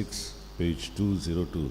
6, page 202.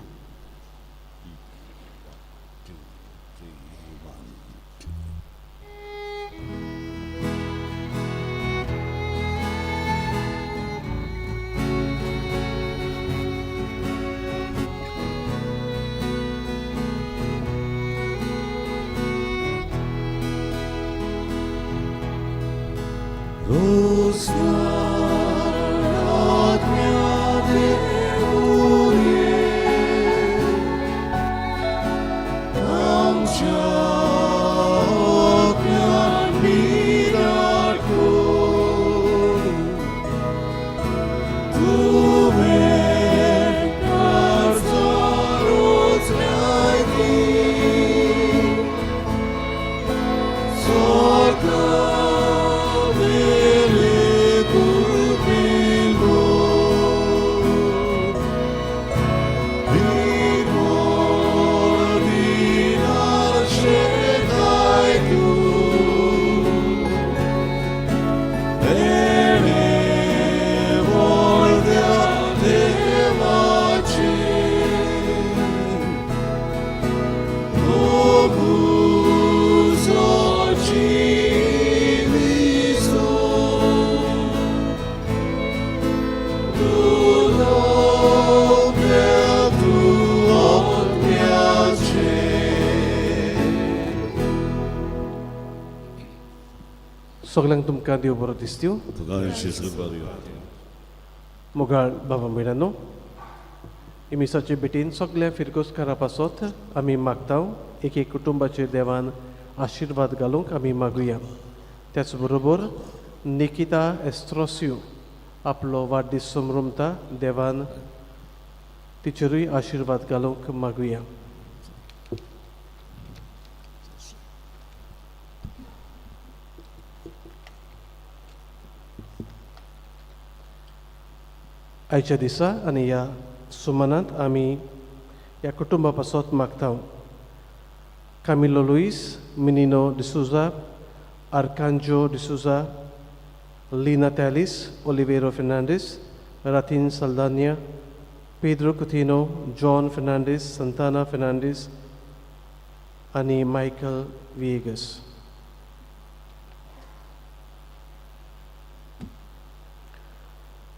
सगल्यांक तुमकां देव बरो दिसत्यो. तुका शिस्त. मोगाळ बाबा भयणांनो, इमिसाचे भेटीन सगल्या फिरगोजकारा पासत आमी मागता, एक एक कुटुंबाचेर देवान आशिर्वाद घालूंक आमी मागुया. त्याच बरोबर निकिता एस्ट्रोसियो आपलो वाडदीस समरमता, देवान तिचेरूय आशिर्वाद घालूंक मागुया. आयच्या दिसा आनी ह्या सुमनांत आमी ह्या कुटुंबा पासत मागता: कामिलो लुईस, मिनिनो डिसुजा, आर्कांजो डिसुजा, लीना टॅलिस, ओलिवेरो फेर्नांडीस, रातीन सल्दान्या, पेद्रो कुतिनो, जॉन फेर्नांडीस, संताना फेर्नांडीस आनी मायकल विएगस.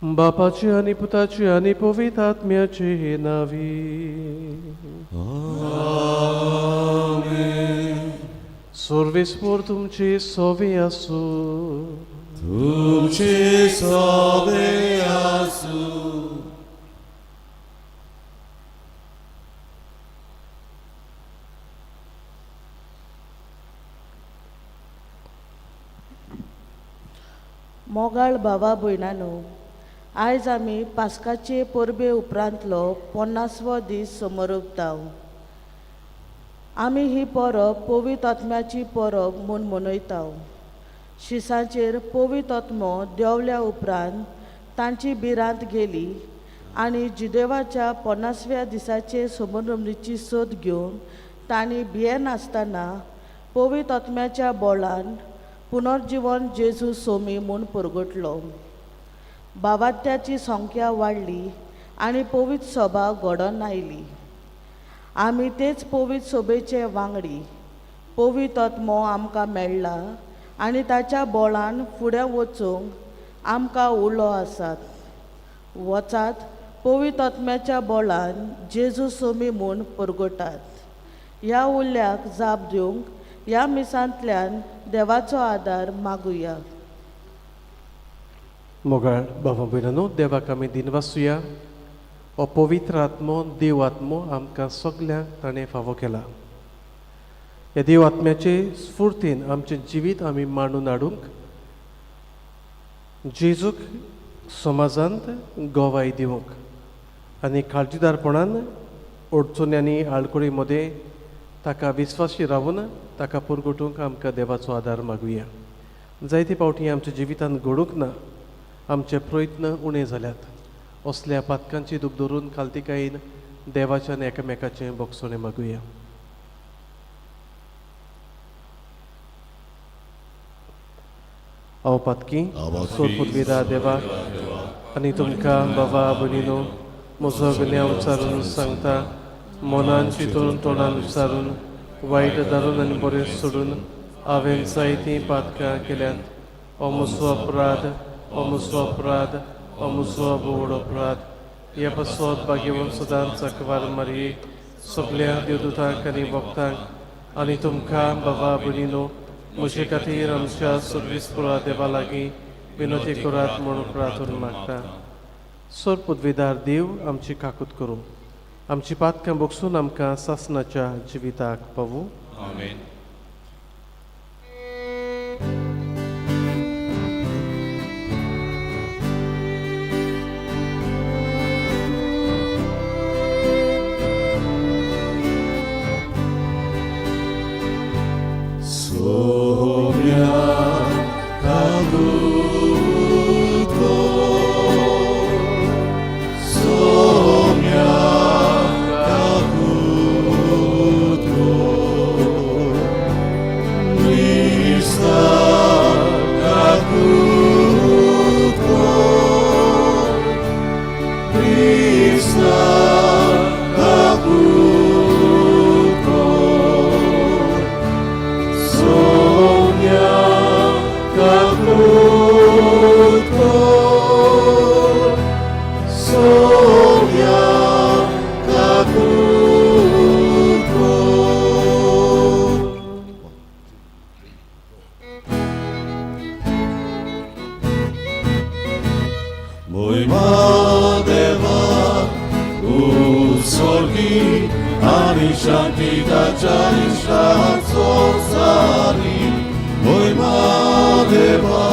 बापाचे आनी पुताचे आनी पवित्र आत्म्याचे नावी. सर्वेस्पोर तुमचे सोवे आसूं. तुमचे सोबे आसूं. मोगाळ भावा भयणानो, आयज आमी पास्काचे परबे उपरांतलो 50वो दीस समोरपता. आमी ही परब पवित्र आत्म्याची परब म्हूण मनयता. शिसाचेर पवित्र आत्मो देंवल्या उपरांत तांची भिरांत गेली आनी जुदेवाच्या 50व्या दिसाचे समरमणीची सोद घेवन तांणी भियेनासतना पवित्र आत्म्याच्या बोळान पुनर्जिवन जेजू सोमी म्हूण परगटलो. बावात्याची संख्या वाडली आनी पवित्र सभा घडोवन आयली. आमी तेच पवित्र सभेचे वांगडी. पवित्र आत्मो आमकां मेळ्ळा आनी ताच्या बोळान फुडें वचूंक आमकां उलो आसात. वचात, पवित्र आत्म्याच्या बोळान जेजू सोमी म्हूण परगटात. ह्या उल्याक जाप दिवंक ह्या मिसांतल्यान देवाचो आदार मागुया. मोगाळ बाबा भयणांनो, देवाक आमी दिनवासुया. हो पवित्र आत्मो, देव आत्मो आमकां सगल्यांक ताणें फावो केला. ह्या देव आत्म्याचे स्फुर्तीन आमचें जिवीत आमी मांडून हाडूंक, जेजूक समाजांत गवाय दिवंक आनी काळजीदारपणान अडचणी आनी आडखळी मदें ताका विस्वासी रावून ताका पुरगुटूंक आमकां देवाचो आदार मागुया. जायते फावटी आमच्या जिवितांत घडूंक ना, आमचे प्रयत्न उणे जाल्यात. असल्या पातकांची दूख धरून कालतिकायेन देवाच्यान एकामेकाचें बोगसणें मागुया. हांव पातकी सोरपुतविदा देवाक आनी तुमकां बाबा भयणीनो, म्हजो गुन्यांव विचारून सांगता मनान चिंतून तोंडान विचारून वायट धरून आनी बरें सोडून हांवें जायतीं पातकां केल्यांत. हो म्हजो अपराध, हो म्हजो अपराध, हो म्हजो व्हड अपराध. हे पासत भाग्यवंत सदांच चकवार मारये सगल्या देवदूतांक आनी भक्तांक आनी तुमकां बाबा भयणीनो म्हजे खातीर आमच्या सर्वीस पुरा देवा लागीं विनवती करात म्हणून प्रार्थना मागता. सर पदवीदार देव आमची काकूत करूं, आमची पातकां बगसून आमकां सासनाच्या जिविताक पावूं. आमेन. सोम्या काकुत कर, सोम्या काकुत कर, क्रिस्ता काकुत कर, क्रिस्ता काकुत कर, सोम्या काकुत कर, सोम्या काकुत कर. मोहिमा देवा उत्सर्गी आणि शांती ताच्या इश्टात संवसारी. मोहिमा देवा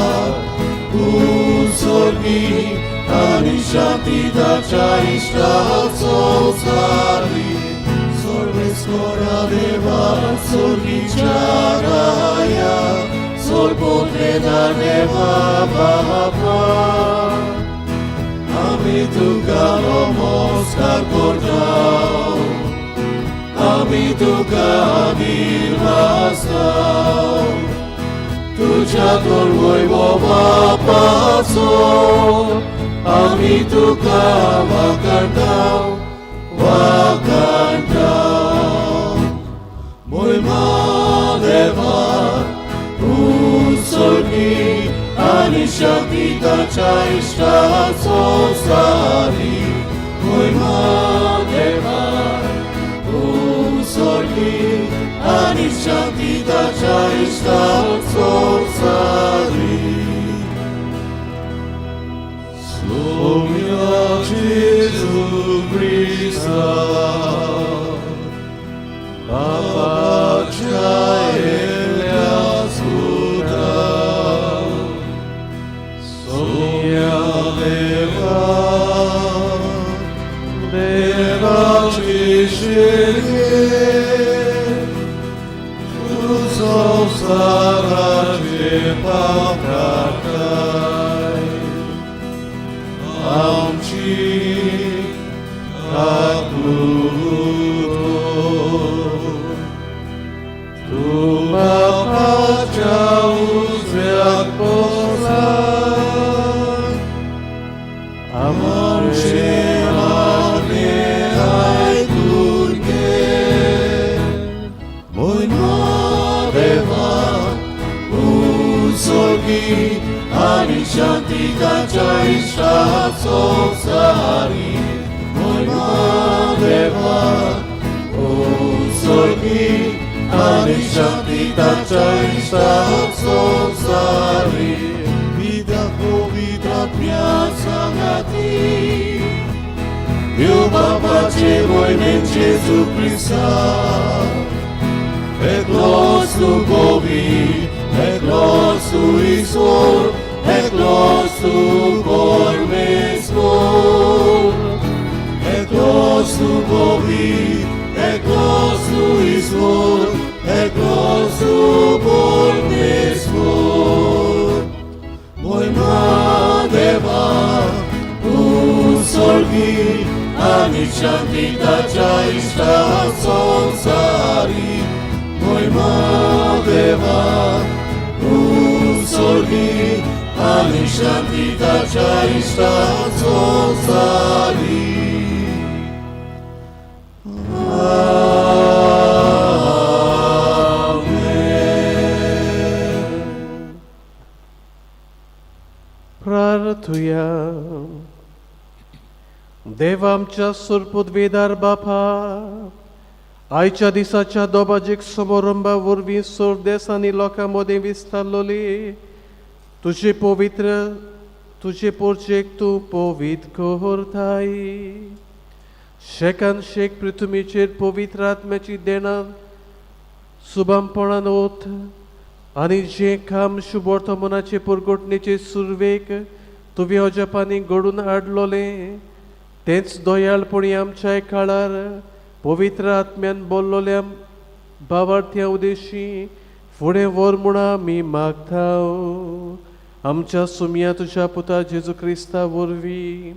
उत्सर्गी आणि शांती ताच्या इश्टात संवसारी. सर्वेस्परा देवा स्वर्गीच्या राया सोलपोत्रेदार देवा बापा, आमी तुका नमस्कार करता, आमी तुका निर्वासता. तुझ्या तर वैभव बापाचो आमी तुका वाखाणता, वाखाणता. मोहिमा देवा उत्सर्गी आणि शांती ताच्या इश्टात संवसारी. मोहिमा देवा उत्सर्गी आणि शांती ताच्या इश्टात संवसारी. सोम्या जेजू क्रिस्ता बापाच्या एकल्या सुता, सोम्या देवा देवाची शिरगे तू संसाराचे पाप काडताय, आमची काकूत कर. तूं बापाच्या उजव्याक बसला, आमचे मागणे आयकून घे. मोहिमा देवा उत्सर्गी आणि शांती ताच्या इश्टात संवसारी. मोहिमा देवा उत्सर्गी आणि शांती ताच्या इश्टात संवसारी. पिता पवित्र आत्म्या सांगाती, देव बापाचे मोहिमेन जेजू क्रिस्ता, एकलोच तूं पवित्र, एकलोच तूं ईश्वर, एकलोच तूं परमेश्वर. एकलोच तूं पवित्र, एकलोच तूं ईश्वर, एकलोच तूं परमेश्वर. मोहिमा देवा उत्सर्गी आणि शांती ताच्या इश्टात संवसारी. मोहिमा देवा उत्सर्गी आणि शांती ताच्या इश्टात संवसारी. प्रार्थुया. देवा आमच्या सुरपुदवेदार बापा, आयच्या दिसाच्या दोबाजीक समारंभा वरवीं सोर आनी लोकां मदें विस्तारलोली तुजे पवित्र तुजे पोरचेक तूं पवित्र करताय. शेकान शेक पृथ्वीचेर पवित्र आत्म्याची देणां सुबामपणान ओत आनी जें काम शुभवर्तमानाचे पुरगोटणेचे सुरवेक तुवें अजापांनी घडून हाडलोलें तेंच दयाळपणी आमच्या काळार पवित्र आत्म्यान बोल्लोल्या भावार्थ्या उदेशी फुडें व्हर म्हूण आमी मागता. आमच्या सुमया तुज्या पुता जेजू क्रिस्ता वरवीं,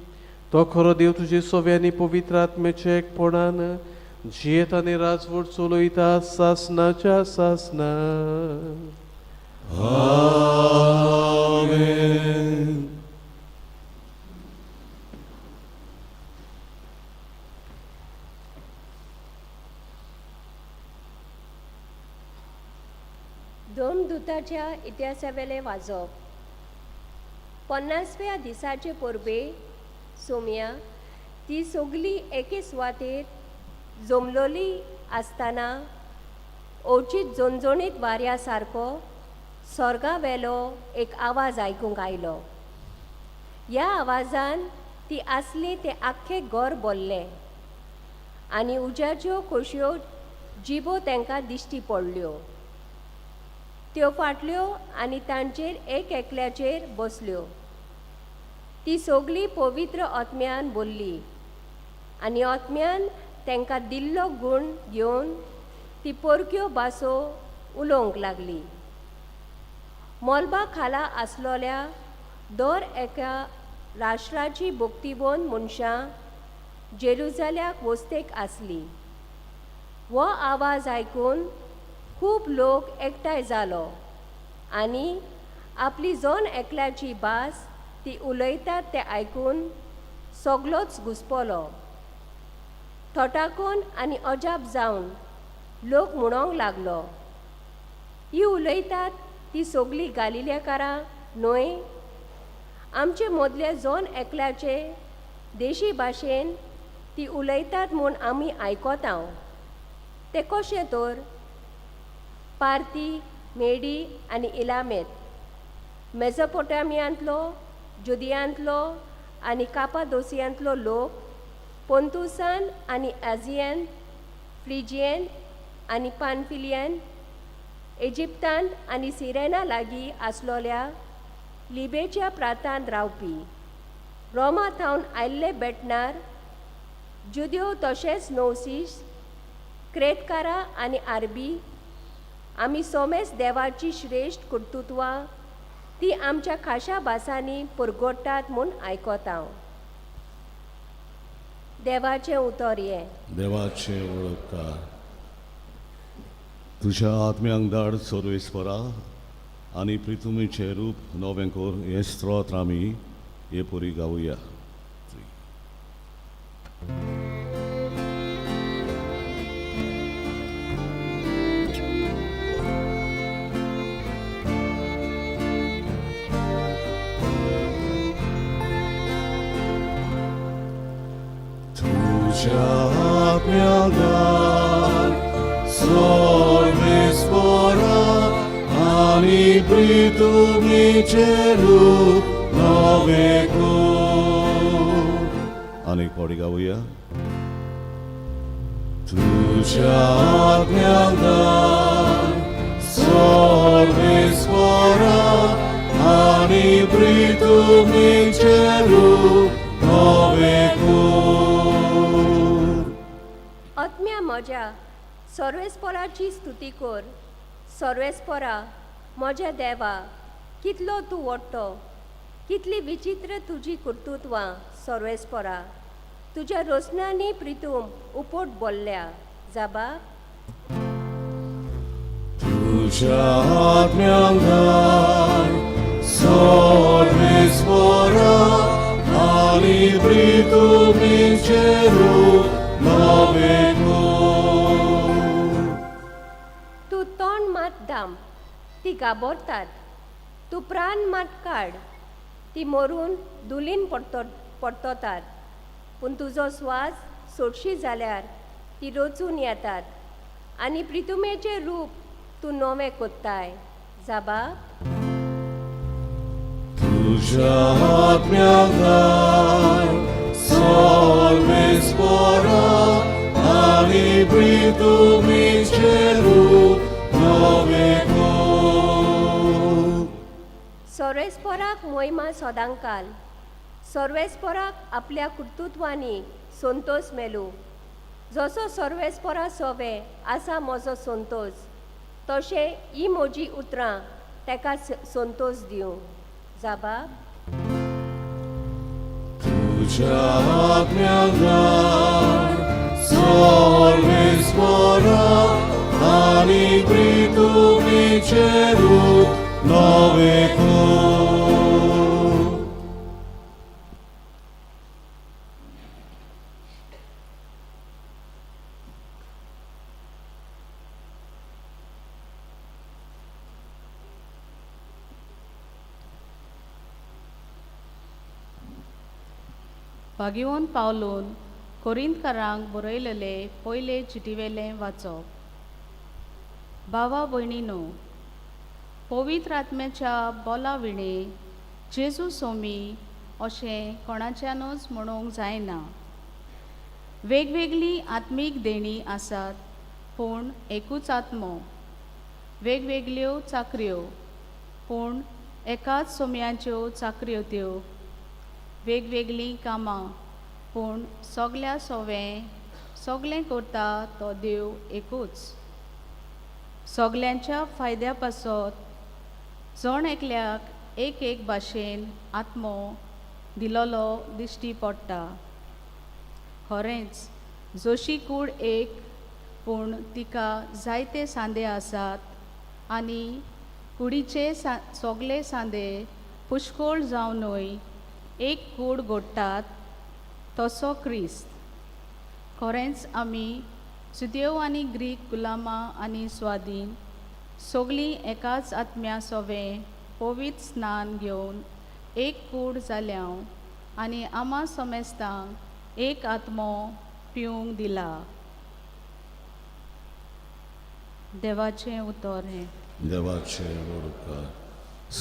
तो खरो देव तुजे सोव्यांनी पवित्र आत्म्याच्या एकपणान जियेत आनी राजवट चलयता सासनाच्या सासना. आमेन. धर्मदुताच्या इतिहासावेलें वाजप. 50व्या दिसाचे परबे सोम्या ती सगली एके सुवातेर जमलोली आसतना अवचीत झणझणीत वाऱ्या सारको स्वर्गा वेलो एक आवाज आयकूंक आयलो. ह्या आवाजान ती आसली तें आख्खें घर भरलें आनी उज्याच्यो खोशयो जिबो तांकां दिश्टी पडल्यो. त्यो फाटल्यो आनी तांचेर एक एकल्याचेर बसल्यो. ती सगली पवित्र आत्म्यान बोल्ली आनी आत्म्यान तांकां दिल्लो गूण घेवन ती परक्यो भासो उलोवंक लागली. मोलबा खाला आसलोल्या दर एका राष्ट्राची भक्तिवंत मनशां जेरुजाल्याक वस्तेक आसली. हो आवाज आयकून खूब लोक एकठांय जालो आनी आपली जण एकल्याची भास ती उलयतात तें आयकून सगलोच घुसपलो. थोटाकून आनी अजाप जावन लोक म्हणोंक लागलो, ही उलयतात ती सगलीं गालिलेकारां न्हय? आमचे मदले जण एकल्याचे देशी भाशेन ती उलयतात म्हूण आमी आयकता, तें कशें तर? पार्ती, मेडी आनी इलामेत, मेजोपोटामियांतलो, जुदियांतलो आनी कापादोसियांतलो लोक, पोंतुसान आनी आजियन, फ्रिजियन आनी पानफिलियन, इजिप्तांत आनी सिरेना लागीं आसलोल्या लिबेच्या प्रांतांत रावपी, रोमा थावन आयिल्ले बेटनार जुद्यो तशेंच नौसीस, क्रेतकारां आनी आरबी, आमी सोमेस देवाची श्रेश्ठ कर्तुत्वां ती आमच्या खाशा भासांनी पुरगोट्टात म्हूण आयकता. देवाचें उतर हें. देवाचें वळखता तुज्या आत्म्यांक धाड सर्वेस्परा आनी प्रितुमीचें रूप नवें कर हें स्त्रोत्र आमी हे पुरी गावया. तुज्या आत्म्यांक धाड सर्वेस्परा आनी प्रितुमीचें रूप नवें कर. आनी एक फावटी गावया. तुज्या आत्म्यांक धाड सर्वेस्परा आनी प्रितुमीचें रूप नवें कर. आत्म्या म्हज्या सर्वेस्पराची स्तुती कर. सर्वेस्परा म्हज्या देवा, कितलो तूं व्हडटो, कितली विचित्र तुजी कर्तुत्वां. सर्वेस्परा तुज्या रोसनांनी प्रितूम उपोट बोल्ल्या. जाबा. तुज्या आत्म्यांक धाड सर्वेस्परा आनी प्रितुमीचें रूप नवें कर. तूं तोंड मात दाम, ती गाबोरतात. तूं प्राण मात काड, ती मरून दुलीन पडततात, पूण तुजो स्वास सोडशी जाल्यार ती रचून येतात आनी प्रितुमेचें रूप तूं नवें कोत्ताय. जाबा. तुझ्या आत्म्याक सर्वेस्परा आनी प्रितुमीचें रूप नवें कर. सर्वेस्पराक मोहिमा सदांकाल. सर्वेस्पराक आपल्या कर्तृत्वांनी संतोस मेलू. जसो सर्वेस्परा सोवे आसा म्हजो संतोस, तशें ही म्हजी उतरां तेका संतोस दिवं. जाबा. तुझ्या आत्म्याक सर्वेस्परा आनी प्रितुमीचें रूप नवें कर. भागिवन पावलून कोरिंतकारांक बरयलेले पयले चिटीवेलें वाचप. भावा भयणीनो, पवित्र आत्म्याच्या बोला विणे जेजू सोमी अशें कोणाच्यानूच म्हणूंक जायना. वेगवेगळीं आत्मीक देणीं आसात, पूण एकूच आत्मो. वेगवेगळ्यो चाकऱ्यो, पूण एकाच सोम्याच्यो चाकऱ्यो त्यो. वेगवेगळीं कामां, पूण सगल्या सोवें सगळें करता तो देव एकूच. सगल्यांच्या फायद्या पासत जण एकल्याक एक एक भाशेन आत्मो दिलोलो दिश्टी पडटा. खरेंच, जशी कूड एक, पूण तिका जायते सांदे आसात आनी कुडीचे सगळे सांदे पुष्कळ जावनूय एक कूड घडटात, तसो क्रिस्त. खरेंच, आमी जुदेव आनी ग्रीक, गुलामां आनी स्वादीन, सगळीं एकाच आत्म्या सोवें पवित्र स्नान घेवन एक कूड जाल्या आनी आमा समेस्तांक एक आत्मो पिवंक दिला. देवाचें उतर हें. देवाचे व्हड उपकार.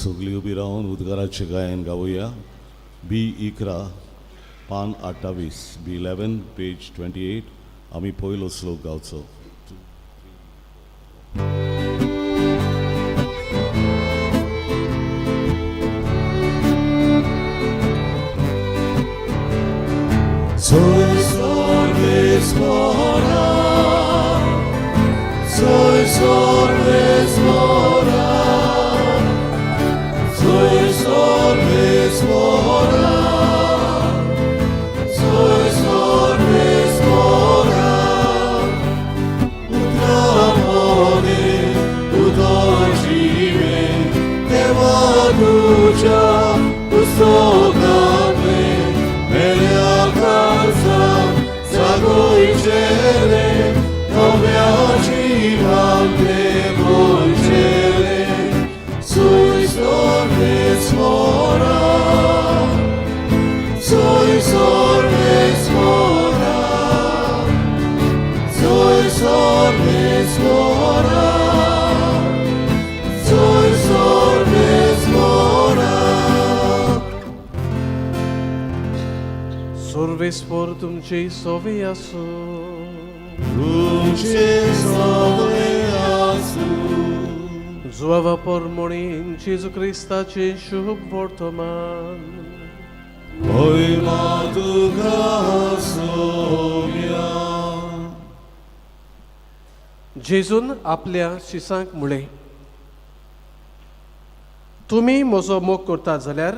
सगळीं उबी रावन उद्गाराचें गायन गावया. बी 11 पान 28, बी 11 पेज 28. आमी पयलो श्लोक गावचो. Soy sorvespora, soy sorvespora, soy sorvespora, soy sorvespora. Utramone, utojive, deva tuja, ustokate, melia casa, zagoicele, novea gigante voicele, sui sorvespora, sui sorvespora, sui sorvespora, sui sorvespora. सर्वेस्पर तुमचे सोवे आसूं. तुमचे सवे आसूं. जुवावा परमोणी जेजू क्रिस्ताचे शुभ वर्तमान. होयमा तुका सोम्या. जेजून आपल्या शिसांक म्हळें, तुमी म्हजो मोग करतात जाल्यार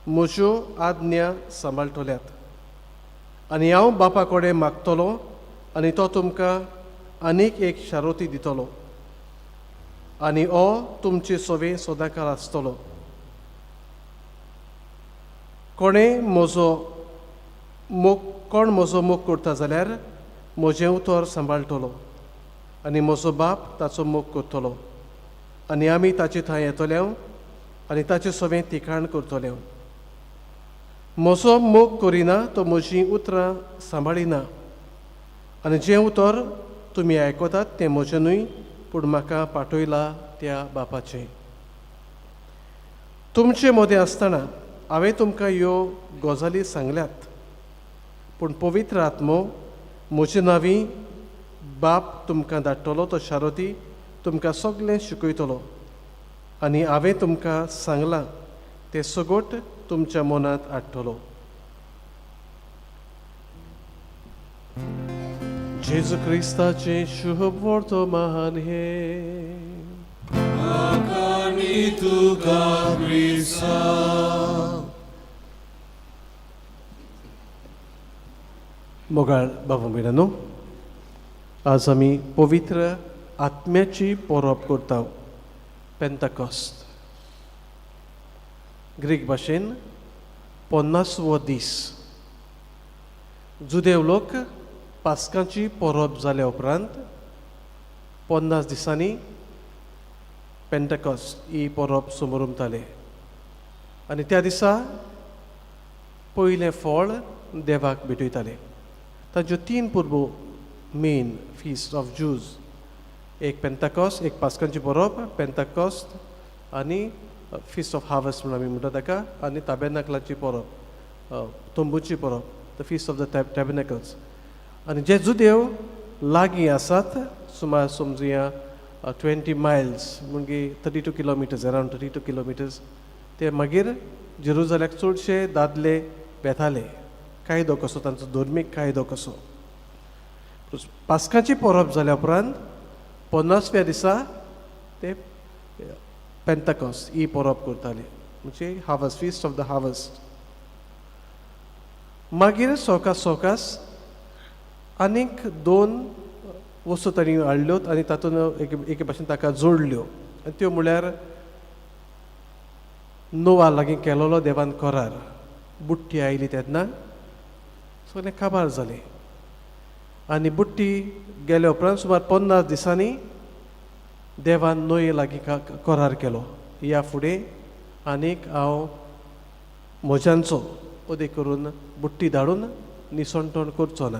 म्हज्यो आज्ञा सांबाळटल्यात, आनी हांव बापा कडेन मागतलो आनी तो तुमकां आनीक एक शारोती दितलो आनी हो तुमचे सोवे सदांकाळ आसतलो. कोणें म्हजो मोग कोण म्हजो मोग करता जाल्यार म्हजें उतर सांबाळटलो आनी म्हजो बाप ताचो मोग करतलो आनी आमी ताचे थंय येतले आनी ताचे सोवें तिखाण करतले. म्हजो मोग करिना तो म्हजीं उतरां सांबाळिना आनी जें उतर तुमी आयकतात तें म्हजें न्हय, पूण म्हाका पाठयला त्या बापाचें. तुमचे मदें आसतना हांवें तुमकां ह्यो गजाली सांगल्यात, पूण पवित्र आत्मो म्हजे नांवी बाप तुमकां धाडटलो तो शारोती तुमकां सगळें शिकयतलो आनी हांवें तुमकां सांगलां तें सगट तुमच्या मनांत हाडटलो. जेजू क्रिस्ताचें शुभ वर्तमान हें. तुका क्रिस्तांव. मोगाळ बाबा भयणांनो, आज आमी पवित्र आत्म्याची परब करता, पेंताकॉस्त. ग्रीक भाशेन 50वो दीस. जुदेव लोक पास्कांची परब जाल्या उपरांत 50 दिसांनी पेंटाकॉस्ट ही परब समरमताले आनी त्या दिसा पयलें फळ देवाक भेटयताले. तांच्यो तीन परबो, मेन फीस्ट ऑफ ज्यूज, एक पेंताकॉस्ट, एक पास्कांची परब पेंताकॉस्ट आनी फीस्ट ऑफ हार्वस्ट म्हणून आमी म्हणटा ताका, आनी ताबेनाकलाची परब, तंबूची परब, the Feast of the Tabernacles. आनी जे जुदेव लागीं आसात, सुमार समजुया 20 मायल्स म्हणजे 32 kilometers, around 32 kilometers, ते मागीर जेरुजल्याक चडशे दादले वेताले. कायदो कसो, तांचो धर्मीक कायदो कसो. पास्काची परब जाल्या उपरांत 50व्या दिसा ते पेंताकॉस ही परब करताले, म्हणजे harvest, Feast of the Harvest. मागीर सवकास सवकास आनीक दोन वस्तू तांणी हाडल्योत आनी तातूंत एके एके भाशेन ताका जोडल्यो, आनी त्यो म्हळ्यार नोवा लागीं केलोलो देवान करार. बुट्टी आयली तेन्ना सगळें काबार जालें आनी बुट्टी गेल्या उपरांत सुमार 50 दिसांनी देवान नोये लागीं करार केलो, ह्या फुडें आनीक हांव म्हज्यांचो अदीक करून बुट्टी धाडून निसणटण करचो ना.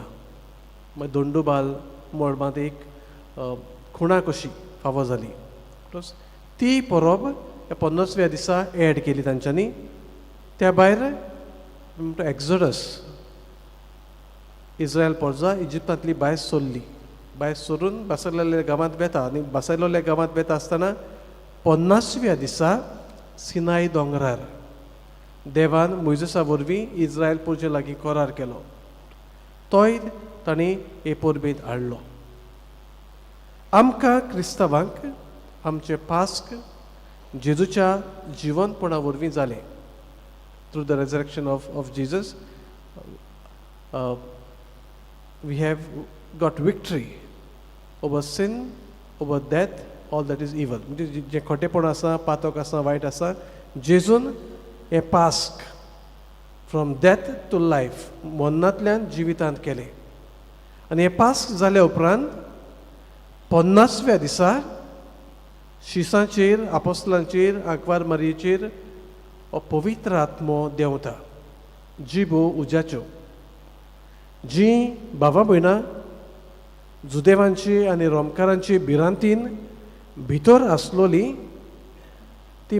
मागीर दोंडुबाल मळबांत एक खुणा कशी फावो जाली. प्लस ती परब ह्या 50व्या दिसा एड केली तांच्यांनी. त्या भायर म्हणटा एक्झोडस, इस्रायल प्रजा इजिप्तांतली भायर सरली. भायर सरून बासरलेल्या गांवांत वेता आनी बासरलेल्या गांवांत वेता आसतना 50व्या दिसा सिनाय दोंगरार देवान मोयजसा वरवीं इस्रायल प्रजे लागीं करार केलो, तोय तांणी हे परबेंत हाडलो. आमकां क्रिस्तांवांक आमचें पास्क जेजूच्या जिवनपणा वरवीं जालें. Through the resurrection of Jesus we have got victory over sin, over death, all that is evil. म्हणजे जें खोटेपण आसा, पातक आसा, वायट आसा, जेजून हें पास्क from death to life, मरणांतल्यान जिवितांत केलें. आनी हें पास्क जाल्या उपरांत 50व्या दिसा शिसांचेर, आपोस्लांचेर, आंकवार मारयेचेर हो पवित्र आत्मो देंवता जिबो उज्याच्यो. जी भावा भयणां जुदेवांची आनी रोमकारांची भिरांतीन भितर आसलोली, ती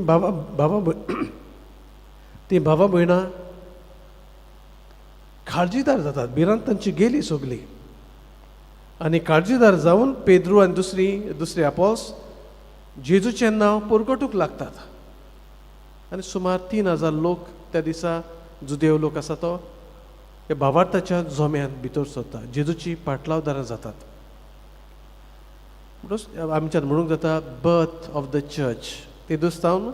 भावा भयणां काळजीदार जातात. भिरांत तांची गेली सगली आनी काळजीदार जावन पेद्रू आनी दुसरी आपोस जेजूचें नांव परगटूंक लागतात. आनी सुमार 3000 लोक त्या दिसा जुदेव लोक आसा तो हे भावार्थाच्या जोम्यांत भितर सरता, जेजूची पाटलावदारां जातात. म्हणटच आमच्यान म्हणूंक जाता बर्थ ऑफ the church. ते दुस्तावन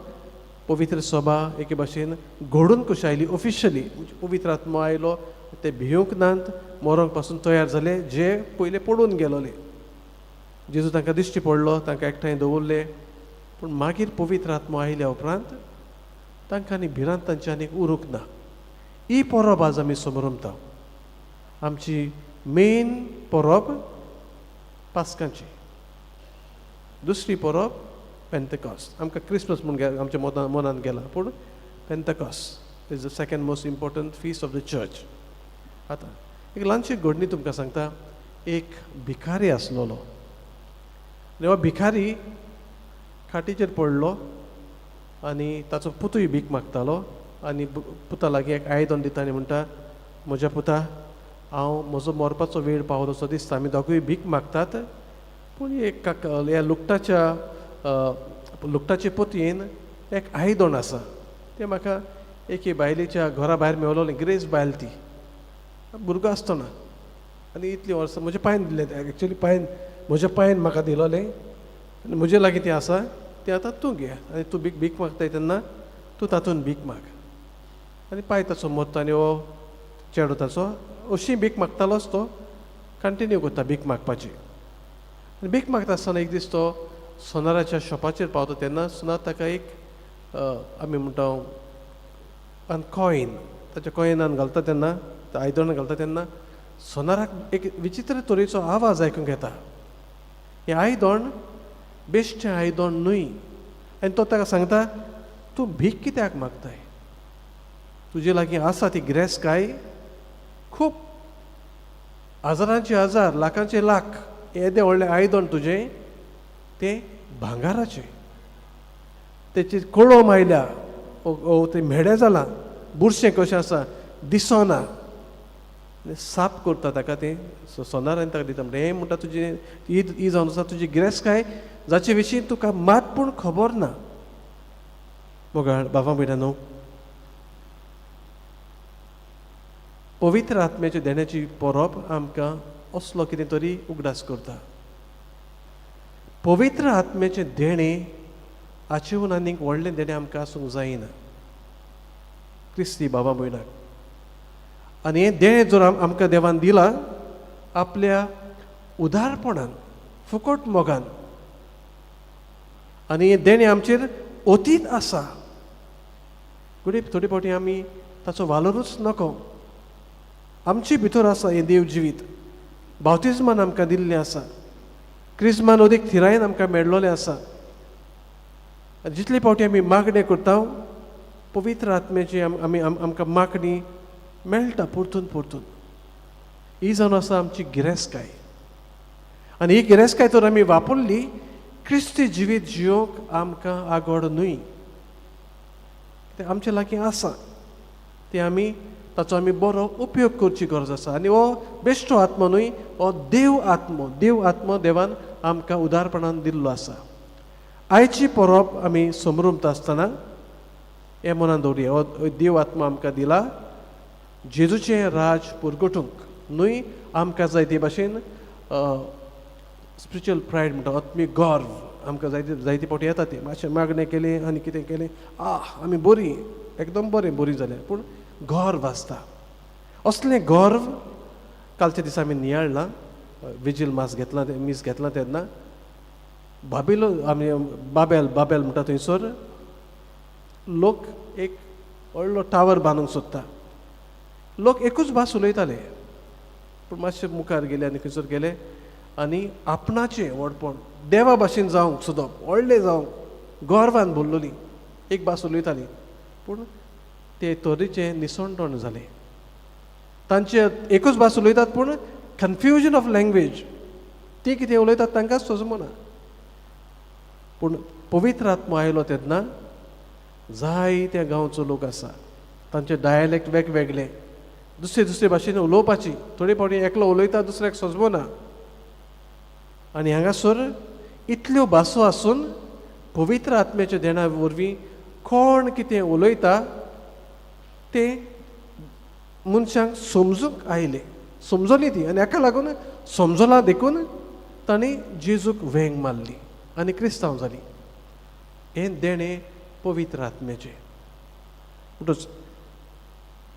पवित्र सभा एके भाशेन घडून कशी आयली ऑफिशियली, म्हणजे पवित्र आत्मो आयलो, ते भिवंक नात, मरोंक पासून तयार जाले जे पयले पडून गेलोले. जेजू तांकां दिश्टी पडलो, तांकां एकठांय दवरले, पूण मागीर पवित्र आत्मो आयल्या उपरांत तांकां आनी भिरांत तांची आनीक उरूंक ना. ही परब आज आमी समरमता. आमची मेन परब पास्कांची, दुसरी परब पेंतकॉस्ट. आमकां क्रिसमस म्हूण आमच्या मनांत गेला, पूण पेंतकॉस्ट. Is the second most important feast of the church. आतां एक ल्हानशी घडणी तुमकां सांगता. एक भिकारी आसलेलो आनी हो भिकारी खाटीचेर पडलो आनी ताचो पुतूय भीक मागतालो आनी पुता लागीं एक आयदन दिता आनी म्हणटा, म्हज्या पुता, हांव म्हजो मरपाचो वेळ पावलो असो दिसता. आमी दोगूय भीक मागतात, पूण एक काका ह्या लुगटाचे पोतयेन एक आयदन आसा. तें म्हाका एके बायलेच्या घरा भायर मेवलोलें. गिरेस्त बायल ती, भुरगो आसतना. आनी इतलीं वर्सां म्हज्या पायन दिल्लें तें. एक्चुली पायन, म्हज्या पायन म्हाका दिलोलें आनी म्हजे लागीं तें आसा. तें आतां तूं घे आनी तूं भीक भीक मागताय तेन्ना तूं तातूंत भीक माग. आनी पाय ताचो मरता आनी हो चेडो ताचो अशी भीक मागतालोच, तो कंटिन्यू करता भीक मागपाची. आनी भीक मागता आसतना एक दीस तो सोनाराच्या शॉपाचेर पावता तेन्ना सोनार ताका एक आमी म्हणटा आनी कॉयन ताच्या कॉयनान घालता तेन्ना, आयदनान घालता तेन्ना सोनाराक एक विचित्र तरेचो आवाज आयकूंक येता. हें आयदन बेश्टें आयदन न्हय. आनी तो ताका सांगता, तूं भीक कित्याक मागताय? तुजे लागीं आसा ती गिरेस्तकाय खूब, हजारांचे हजार, लाखांचे लाख. येदें व्हडलें आयदन तुजें, तें भांगाराचें. तेची कोळम आयल्या ओ तें म्हेडें जालां, बुरशें कशें आसा, दिसना. साफ करता ताका तें सोनार आनी ताका दिता. म्हणटा, हें म्हणटा तुजें ही ही जावन आसा तुजी गिरेस्तकाय, जाचे विशीं तुका मात पूण खबर ना. मोगाळ बाबा भयणां, पवित्र आत्म्याच्या देण्याची परब आमकां असलो कितें तरी उगडास करता. पवित्र आत्म्याचें देणें हाचेहून आनीक व्हडलें देणें आमकां आसूंक जायना, क्रिस्ती बाबा भयणाक. आनी हें देणें जर आमकां देवान दिलां आपल्या उदारपणान, फुकट मोगान, आनी हें देणें आमचेर अतीत आसा, घडये थोडे फावटी आमी ताचो वालोरूच नको. आमचे भितर आसा हें देव जिवीत, बावतिज्मान आमकां दिल्लें आसा, क्रिज्मान अदीक थिरायेन आमकां मेळ्ळोलें आसा. आनी जितले फावटी आमी मागणें करता, पवित्र आत्म्याची आमी आमकां मागणी मेळटा परतून परतून. ही जावन आसा आमची गिरेस्तकाय. आनी ही गिरेस्तकाय तर आमी वापरली, क्रिस्ती जिवीत जियोंक आमकां आगोड न्हय. तें आमचे लागीं आसा, तें आमी ताचो आमी बरो उपयोग करची गरज आसा. आनी हो बेश्टो आत्मो न्हय, हो देव आत्मो. देव आत्मो देवान आमकां उदारपणान दिल्लो आसा. आयची परब आमी समृमता आसतना हें मनान दवरुया, हो देव आत्मो आमकां दिला जेजूचें राज पुरगटूंक न्हय. आमकां जाय ते भाशेन स्पिरिच्युअल प्रायड म्हणटा, आत्मीक गर्व आमकां जायते जायते फावटी येता. तें मातशें मागणें केलें आनी कितें केलें, आह, आमी बरीं, एकदम बरें, बरीं जालें, पूण गर्व आसता. असलें गर्व कालच्या दिसा आमी नियाळ्ळां. विजील मास घेतलां तें, मीस घेतलां तेन्ना बाबिलो आमी बाबेल बाबेल म्हणटा, थंयसर लोक एक व्हडलो टावर बांदूंक सोदता. लोक एकूच भास उलयताले, पूण मातशे मुखार गेले आनी खंयसर गेले आनी आपणाचें व्हडपण, देवा भाशेन जावंक सोदप, व्हडलें जावंक गर्वान भरलोली. एक भास उलयताली, पूण ते तरेचें निसणटण जालें तांचे. एकूच भास उलयतात, पूण कन्फ्युजन ऑफ लँग्वेज. ती कितें उलयतात तांकांच समजना. पूण पवित्र आत्मो आयलो तेन्ना जायत्या गांवचो लोक आसा, तांचे डायलेक्ट वेगवेगळे, दुसरे दुसरे भाशेन उलोवपाची. थोडे फावटी एकलो उलयता, दुसऱ्याक समजना. आनी हांगासर इतल्यो भासो आसून पवित्र आत्म्याच्या देणा वरवीं कोण कितें उलयता तें मनशांक समजूंक आयलें, समजली ती. आनी हाका लागून समजला देखून तांणी जेजूक वेंग मारली आनी क्रिस्तांव जाली. हें देणें पवित्र आत्म्याचें. म्हणटच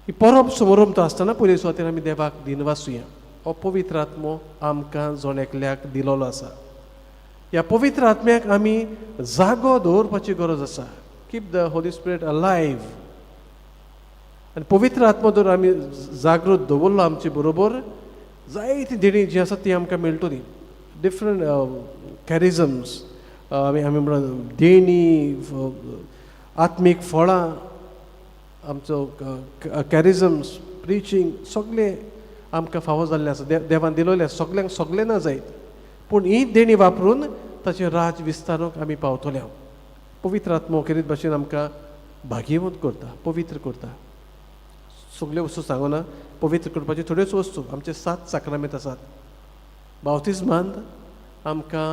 ही परब समरंभता आसतना पयले सुवातेर आमी देवाक दिनवासुया. हो पवित्र आत्मो आमकां जण एकल्याक दिलोलो आसा. ह्या पवित्र आत्म्याक आमी जागो दवरपाची गरज आसा. Keep the Holy Spirit alive. आनी पवित्र आत्मो जर आमी जागृत दवरलो आमचे बरोबर, जायतीं देणीं जीं आसा तीं आमकां मेळटलीं. डिफरंट कॅरिजम्स आमी आमी म्हणून देणी, आत्मीक फळां. आमचो कॅरिजम्स, प्रिचींग सगळें आमकां फावो जाल्लें आसा, देवान दिलोलें आसा, सगल्यांक सगळें ना जायत, पूण ही देणी वापरून ताचें राज विस्तारूंक आमी पावतले. पवित्र आत्मो खेरीत भाशेन आमकां भाग्यवंत करता, पवित्र करता. सगल्यो वस्तू सांगना, पवित्र करपाच्यो थोड्योच वस्तू. आमचे 7 साक्रामेंत आसात. बावतिज्मांत आमकां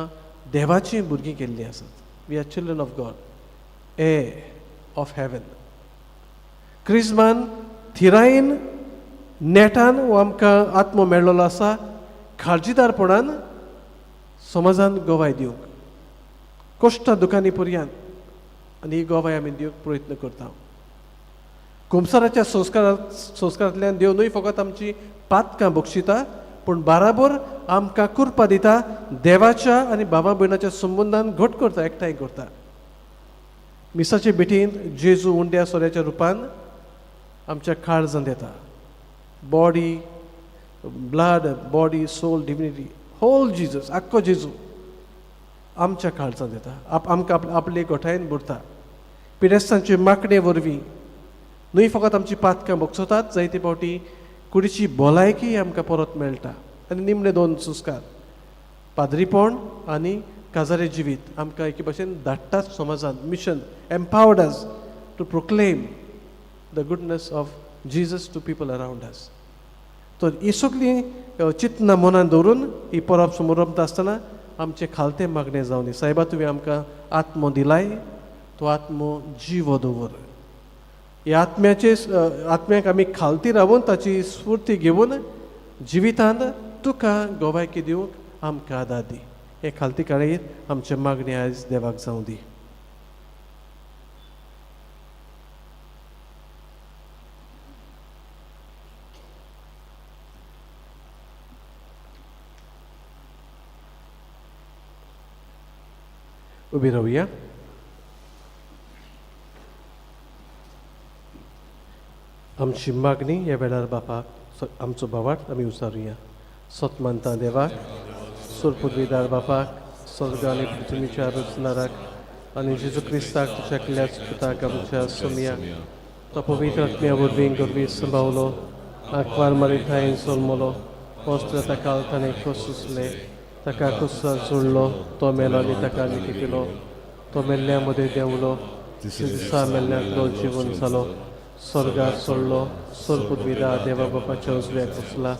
देवाचीं भुरगीं केल्लीं आसात. We are children of God, heir of heaven. क्रिज्मान थिरायेन नेटान हो आमकां आत्मो मेळ्ळो आसा, काळजीदारपणान समाजान गवाय दिवंक, कश्टां दुकानी पर्यांत, आनी ही गवाय आमी दिवंक प्रयत्न करता. कुमसाराच्या संस्कारांतल्यान देव न्हय फकत आमची पातकां बक्षिता, पूण बाराबर आमकां कृपा दिता, देवाच्या आनी बाबा भयणाच्या संबंदान घट करता, एकठांय करता. मिसाचे भेटींत जेजू उंड्या सोऱ्याच्या रुपान आमच्या काळजांत येता. Body, blood, body, soul, divinity, whole Jesus, आख्खो जेजू आमच्या काळजांत येता, आमकां आपले गोठायेन भरता. पिडेस्तांचे मागणे वरवीं न्हय फकत आमची पातकां बक्षतात, जायते फावटी कुडीची भलायकी आमकां परत मेळटा. आनी निमणे 2 संस्कार, पाद्रीपण आनी काजारे जिवीत, आमकां एके भाशेन धाडटात समाजांत. Mission empowered us to proclaim the goodness of Jesus to people around us. तर ही सगळीं चिंतनां मनान दवरून ही परब समरंभता आसतना आमचें खालतें मागणें जावं दी. सायबा, तुवें आमकां आत्मो दिलाय, तो आत्मो जिवो दवर. ह्या आत्म्याक आमी खालती रावून ताची स्फूर्ती घेवन जिवितांत तुका गवायकी दिवंक आमकां आदार दी. हे खालती काळीर आमचें मागणें आयज देवाक जावं दी. उबी रावया. आमची मागणी ह्या वेळार बापाक आमचो भावार्थ आमी उचारुया. सत मानता देवाक, सुरपुर्वीदार बापाक, स्वर्ग आनी पृथ्वीच्या रचणाराक आनी जेजू क्रिस्ताक तुज्या एकल्याच पुताक आमच्या सोमयाक, तो पवित्र आत्म्या वरवीं गर्वी संभावलो, आंकवार मारी ठांय जल्मलो, पोस्त्र ताका ताणें खोस सुचले, ताका कुसार जोडलो, तो मेलो आनी ताका निती केलो, तो मेल्ल्या मदें देंवलो, तिसऱ्या दिसा मेल्ल्यांतलो जिवन जालो, स्वर्गार सोडलो, सोरपुर्विदा देवा बापाच्या उजव्याक बसला,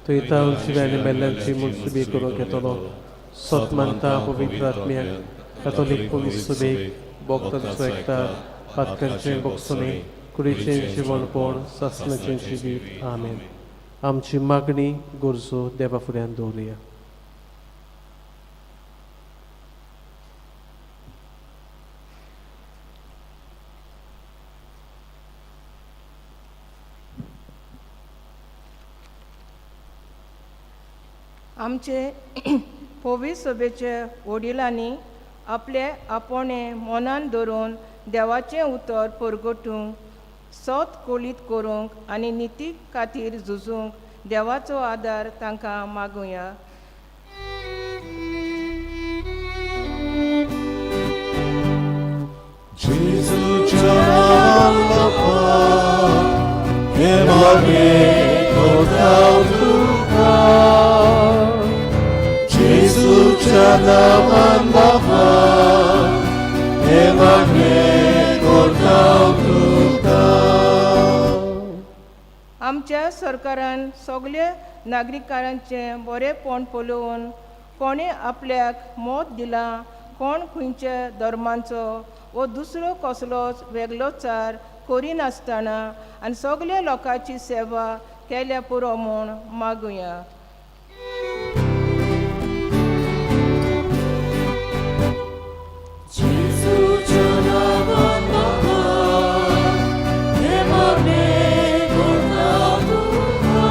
थंय तावन जिव्या आनी मेल्ल्यांची मुनसुबी करूंक येतलो. सत मानता पवित्र आत्म्याक, कॅथोलीक पवित्र सभेक, भक्तांचो एकठार, पातकांचें बक्षणी, कुडीचें जिवनपण, सासणाचें जिवीत. आमेन. आमची मागणी गरजो देवा फुड्यान दवरुया. आमचे पवित्र सभेचे वडिलांनी आपले आपोणे मनान धरून देवाचें उतर परगटूंक, सत कोलीत करूंक आनी निती खातीर झुजूंक देवाचो आदार तांकां मागुया. जेजूच्या नांवान बापा, हे मागणें करता तुका. जेजूच्या नांवान बापा, हे मागणें करता तुका. आमच्या सरकारान सगळे नागरिकांचें बरेंपण पळोवन कोणें आपल्याक मत दिलां, कोण खंयच्या धर्मांचो वो दुसरो कसलोच वेगळोचार करिनासतना आनी सगल्या लोकांची सेवा केल्या पुरो म्हूण मागुया. जेजूच्या नांवान बापा, हे मागणें करता तुका.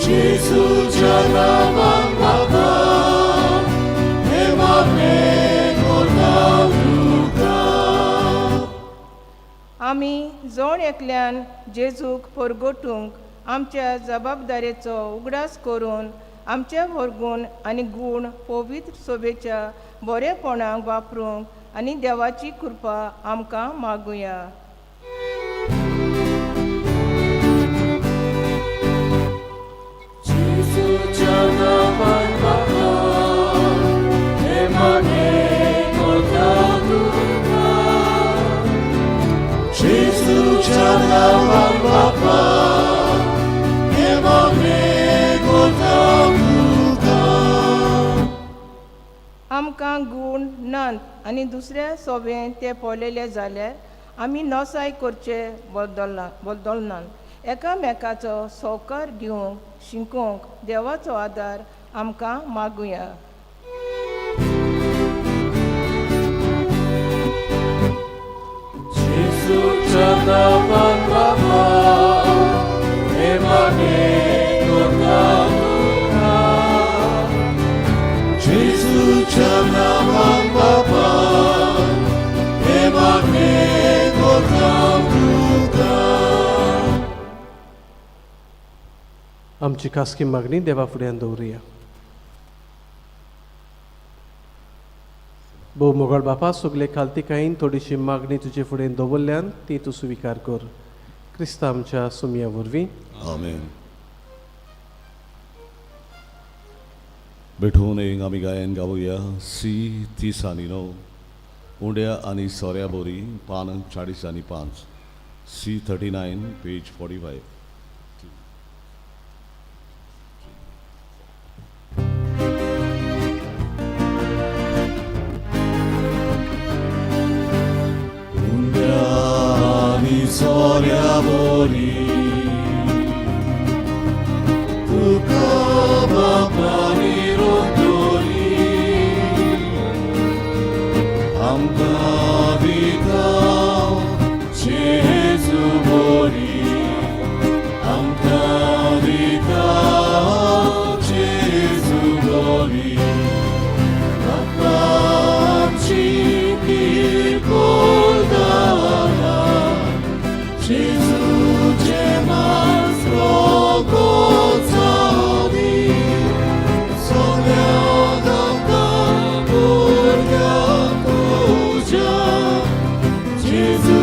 जेजूच्या नांवान बापा, हे मागणें करता तुका. आमी जण एकल्यान जेजूक परगटूंक आमच्या जबाबदारेचो उगडास करून आमचे वर्गूण आनी गूण पवित्र सभेच्या बरेपणाक वापरूंक आनी देवाची कृपा आमकां मागुया. आनी दुसऱ्या सोबेन ते पळयले जाल्यार आमी नसाय करचे बदलना बदलनात एकामेकाचो सवकार घेवंक शिकोवंक देवाचो आदार आमकां मागुया. जेजूच्या नांवान बापा, हे मागणें करता तुका. आमची खासगी मागणी देवा फुड्यान दवरुया. भोव मोगाळ बापा, सगले खालतिकायेन थोडीशी मागणी तुजे फुडें दवरल्यान ती तूं स्विकार कर, क्रिस्ता आमच्या सुमया वरवीं. आमेन. बेठून एक आमी गायन गावया सी 39, उंड्या आनी सोऱ्या बोरी, पान 45, सी 39 पेज 45. उंड्या आनी सोऱ्या बोरी तुका बापा निरोप आमकां दिता जेजू बोरी, आमकां दिता जेजू बोरी, बापाची किरकोळ दारा, जेजूचें मांस रोगोचारी, सगळ्या आमकां भुरग्यांक तुज्या, जेजू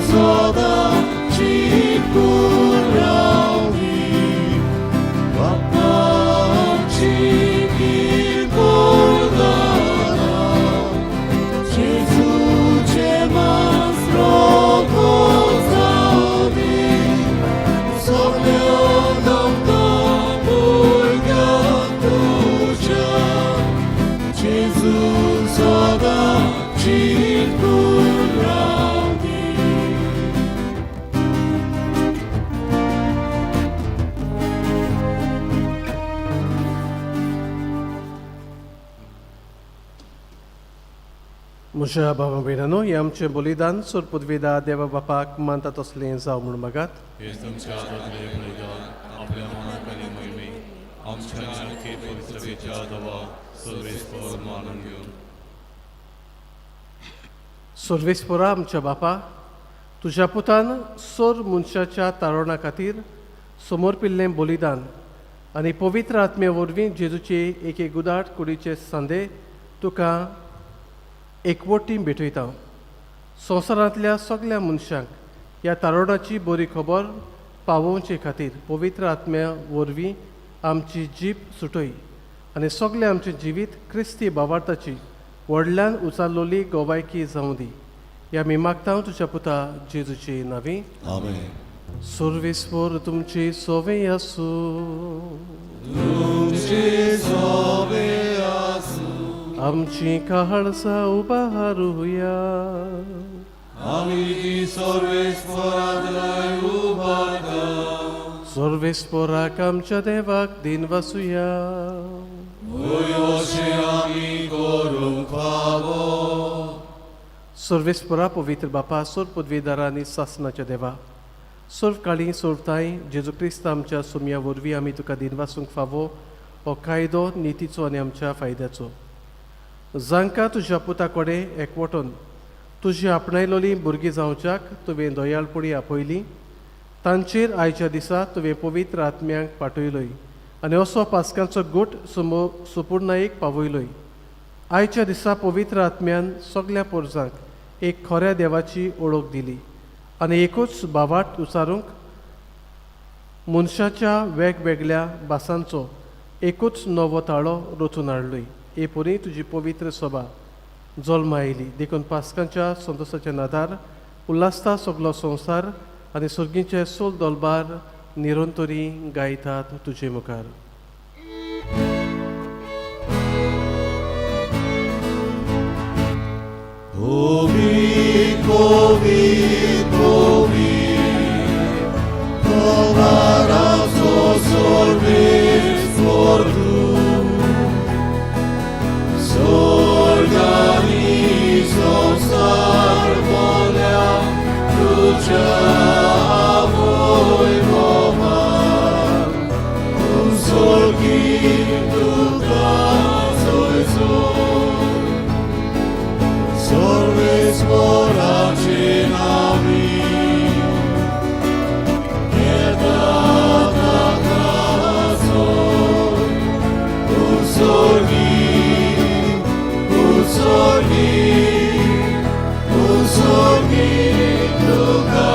सदां चिकून रावनी, बापाची किरकोळ दारा, जेजूचें मांस रोगोचारी, सगळ्या आमकां भुरग्यांक तुज्या, जेजू सदां चिकून रावनी. म्हज्या भावा भयणांनो, हें आमचें बलिदान सोर पदवेदा देवा बापाक मानता तसलें जावं म्हूण मागात. हे तुमच्या हातांतले बलिदान आपल्या मनाक आनी मोहिमेक आमच्या आनी पवित्रतेच्या दवा सर्वेस्पर मानून घेवन. सर्वेस्परा आमच्या बापा, तुज्या पुतान सोर मनशाच्या तारोणा खातीर समर्पिल्लें बलिदान आनी पवित्र आत्म्या वरवीं जेजूचे एक एक उदाट कुडीचे सांदे तुका एकवटी भेटयता. संवसारांतल्या सगल्या मनशांक ह्या तारोणाची बरी खबर पावोवचे खातीर पवित्र आत्म्या वरवीं आमची जीब सुटय आनी सगळें आमचें जिवीत क्रिस्ती बावार्थाची व्हडल्यान उचारलोली गोवायकी जावं दी. ह्या आमी मागता तुज्या पुता जेजूचे नांवी. आमेन. सर्वेस्पर तुमची सोवे आसूं. तुमचे सोबे आसूं. आमची काळजां उबारुया. आमी ती सर्वेस्परांतय उबारता. सर्वेस्पराक आमच्या देवाक दिन वासुया. वय अशें आमी करूंक फावो. सर्वेस्परा पवित्र बापा, सोर पदवीदारा आनी सासनाच्या देवा, सर्व काळी सोरताय जेजू क्रिस्त आमच्या सुमया वरवीं आमी तुका दिनवासूंक फावो हो कायदो नितीचो आनी आमच्या फायद्याचो. जांकां तुज्या पुता कडेन एकवटून तुजी आपणायलोली भुरगीं जावच्याक तुवें दयाळपणी आपयली, तांचेर आयच्या दिसा तुवें पवित्र आत्म्यांक पाठयलोय आनी असो पास्कांचो गूट सुमो सुपुर्णायेक पावयलोय. आयच्या दिसा पवित्र आत्म्यान सगल्या पोरजांक एक खऱ्या देवाची ओळख दिली आनी एकूच भावार्थ उचारूंक मनशाच्या वेगवेगळ्या भासांचो एकूच नवो ताळो रचून हाडलोय. हे परी तुजी पवित्र सभा जल्मा आयली देखून पास्कांच्या संतोशाच्या नादार उल्हासता सगलो संवसार आनी सर्गीचे सोल दोलबार निरंतरी गायतात तुजे मुखार. पवीत पवीत पवीत तोवाराचो सर्वेस्पर तूं स्वर्गानी संवसार भरल्या तुज्या वैभवान स्वर्गी तुका जयजय सर्वेस्पराचे नांवी येता ताका जोर. उत्सर्गी, उत्सर्गी, उत्सर्गी तुका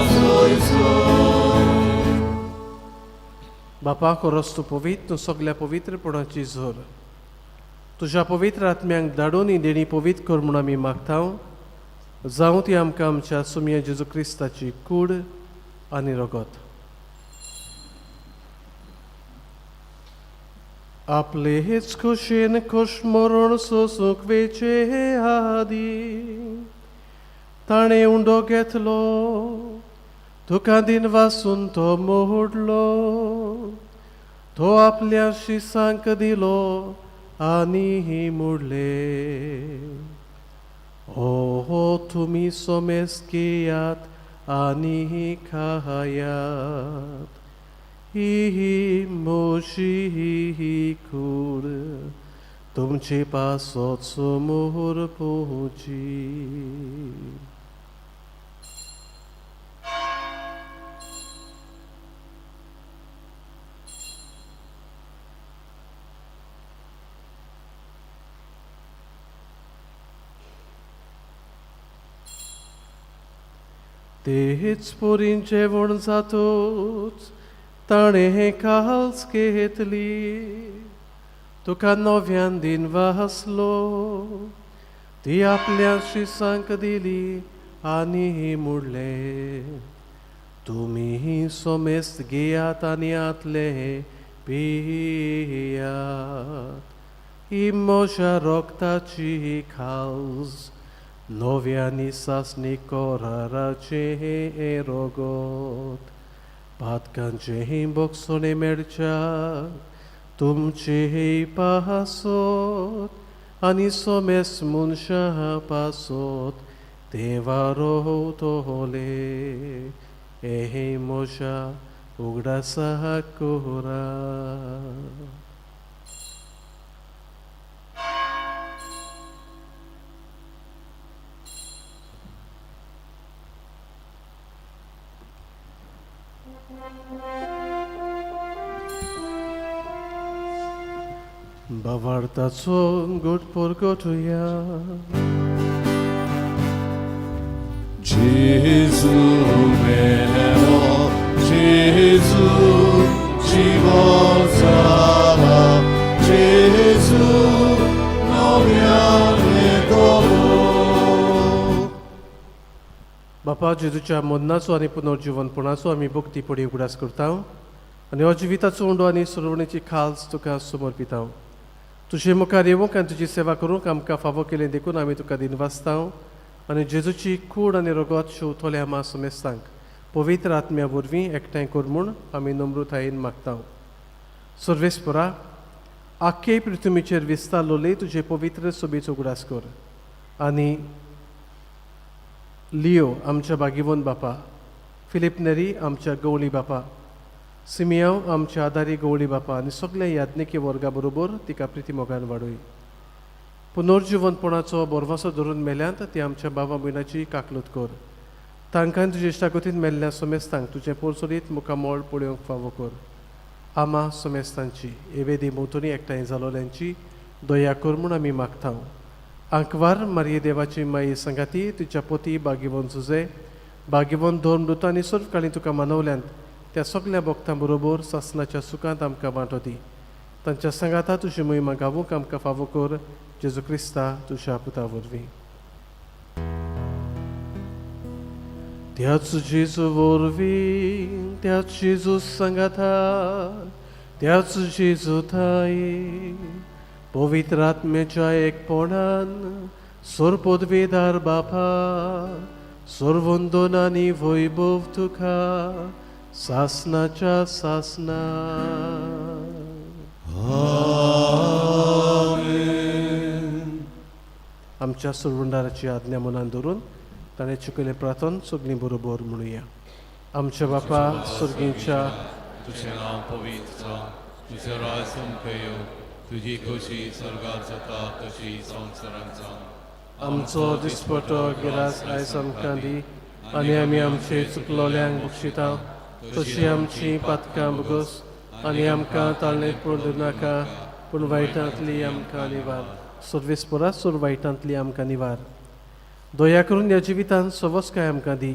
जयजय. बापा खरोच तूं पवित्र, तूं सगल्या पवित्रपणाची झर. तुज्या पवित्र आत्म्यांक धाडून ही देणी पवित्र कर म्हूण आमी मागता. जावं ती आमकां आमच्या सुमया जेजू क्रिस्ताची कूड आनी रगत. आपले हेच खोशेन खोश मरण सोसूंक वेचे आदी ताणें उंडो घेतलो, तुका दिन वासून तो मोडलो, तो आपल्या शिसांक दिलो आनी मुडले, ओ तुमी सोमेस घेयात आनी खायात, ही म्हजी कूड तुमचे पासत समोर पोची. तेच पोरीन जेवण जातूच ताणें काल्स घेतली, तुका नव्यान दिन वासलो, ती आपल्या शिसांक दिली आनी मुडले, तुमी सोमेस्त घेयात आनी आतले पियात, ही म्हज्या रोगताची खावज नव्यानी सासणी कोराराचें रोगोत. पातकांचें बोगसोणे मेळच्या तुमचे पासोत आनी सोमेस मनशां पासोत देवा रोवतोले हे म्हज्या उगडासा कोरा. बावार्थाचो गोड परगटुया. Gesù meno, Gesù ci volsala, Gesù non mi dolore. बापा, जेजूच्या मरणाचो आनी पुनर्जिवनपणाचो आमी भक्ती उगडास करता आनी हो जिविताचो उंडो आनी सुरवणेची खाल्स तुका समर्पिता. तुजे मुखार येवंक आनी तुजी सेवा करूंक आमकां फावो केलें देखून आमी तुका दिनवासता आनी जेजूची कूड आनी रगत शिंवतल्या आमा समेस्तांक पवित्र आत्म्या वरवीं एकठांय कर म्हूण आमी नम्रतायेन मागता. सर्वेस्परा, आख्खे पृथ्वीचेर विस्तारलोले तुजे पवित्र सोबेचो उगडास कर आनी लियो आमच्या बागिवन बापा, फिलीप नेरी आमच्या गवळी बापा, सिमियांव आमच्या आदारी गवळी बापा आनी सगल्या याज्ञिकी वर्गा बरोबर तिका प्रिती मोगान वाडोय. पुनर्जिवनपणाचो बोरवासो धरून मेल्यांत ती आमच्या बाबा भयणाची काकलूत कर. तांकां तुजे इश्टागतीन मेल्ल्या सोमेस्तांक तुजें पोरसोलीत मुखामळ पळोवंक फावो कर. आमा सोमेस्तांची एवेदी भोंवतणी एकठांय जालोल्यांची दया कर म्हूण आमी मागता. आंकवार मारये देवाची माई सांगाती तुज्या पोती बागिवन सुजे बागिवन धर्म आनी सर्वकाळी तुका मानवल्यांत त्या सगल्या भक्तां बरोबर सासनाच्या सुखांत आमकां वांटो दी. तांच्या सांगाता तुजी मोहिमा गावूंक आमकां फावो कर, जेजू क्रिस्ता तुज्या पुता वरवीं. त्याच जेजू वरवीं, त्याच जेजू सांगाता, त्याच जेजू थाय पवित्र आत्म्याच्या एकपणान सोरपोदवेदार बापा सोरवंदन आनी वैभव तुका सासनाच्या सासना. आमच्या सुरवंडाराची आज्ञा मनान धरून ताणें चुकयलें प्रार्थन सगळीं बरोबर म्हणुया. आमच्या बापा सुर्गींच्या, तुझें नांव पवित्र जावं, तुजें राज आमकां येवं, तुजी खोशी स्वर्गार जाता तशी संवसारांत जावं. आमचो दिसपटो गिरास आयज आमकां दी आनी आमी आमचे चुकलोल्यांक बक्षिता तशी आमची पातकां भोगोस आनी आमकां ताळणेंत पडूं नाका पूण वायटांतली आमकां निवार. सर्वेस परा सोर वायटांतली आमकां निवार. दया करून ह्या जिवितांत सवस्काय आमकां दी.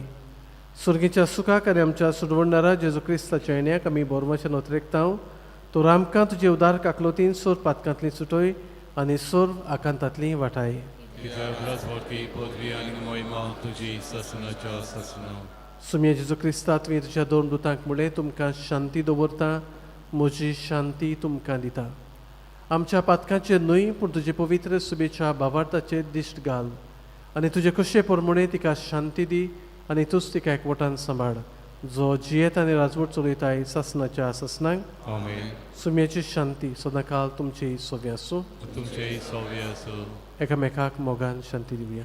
सुर्गीच्या सुखाक आनी आमच्या सुडवणारा जेजू क्रिस्ताच्या येण्याक आमी बोरमाच्या नोतरेकता. तर आमकां तुजे उदार काकलोतीन सोर पातकांतली सुटय आनी सोर आकांतांतली वाटाय. कित्याक राजवटी पदवी आनी महिमा तुजी सासनाच्या सासना. सुम्या जेजू क्रिस्ता, तुवें तुज्या दोन दुतांक म्हणलें, तुमकां शांती दवरता, म्हजी शांती तुमकां दिता. आमच्या पातकांचेर न्हय पूण तुजे पवित्र सुबेच्या भावार्थाचेर दिश्ट घाल आनी तुजे कशे प्रमाणे तिका शांती दी आनी तूंच तिका एकवटान सांबाळ, जो जियेत आनी राजवट चलयताय सासनाच्या सासनाक. आमेन. सुम्याची शांती सदांकाल तुमची सोबी आसूं. तुमचेय सव्य आसूं. एकामेकाक मोगान शांती दिवया.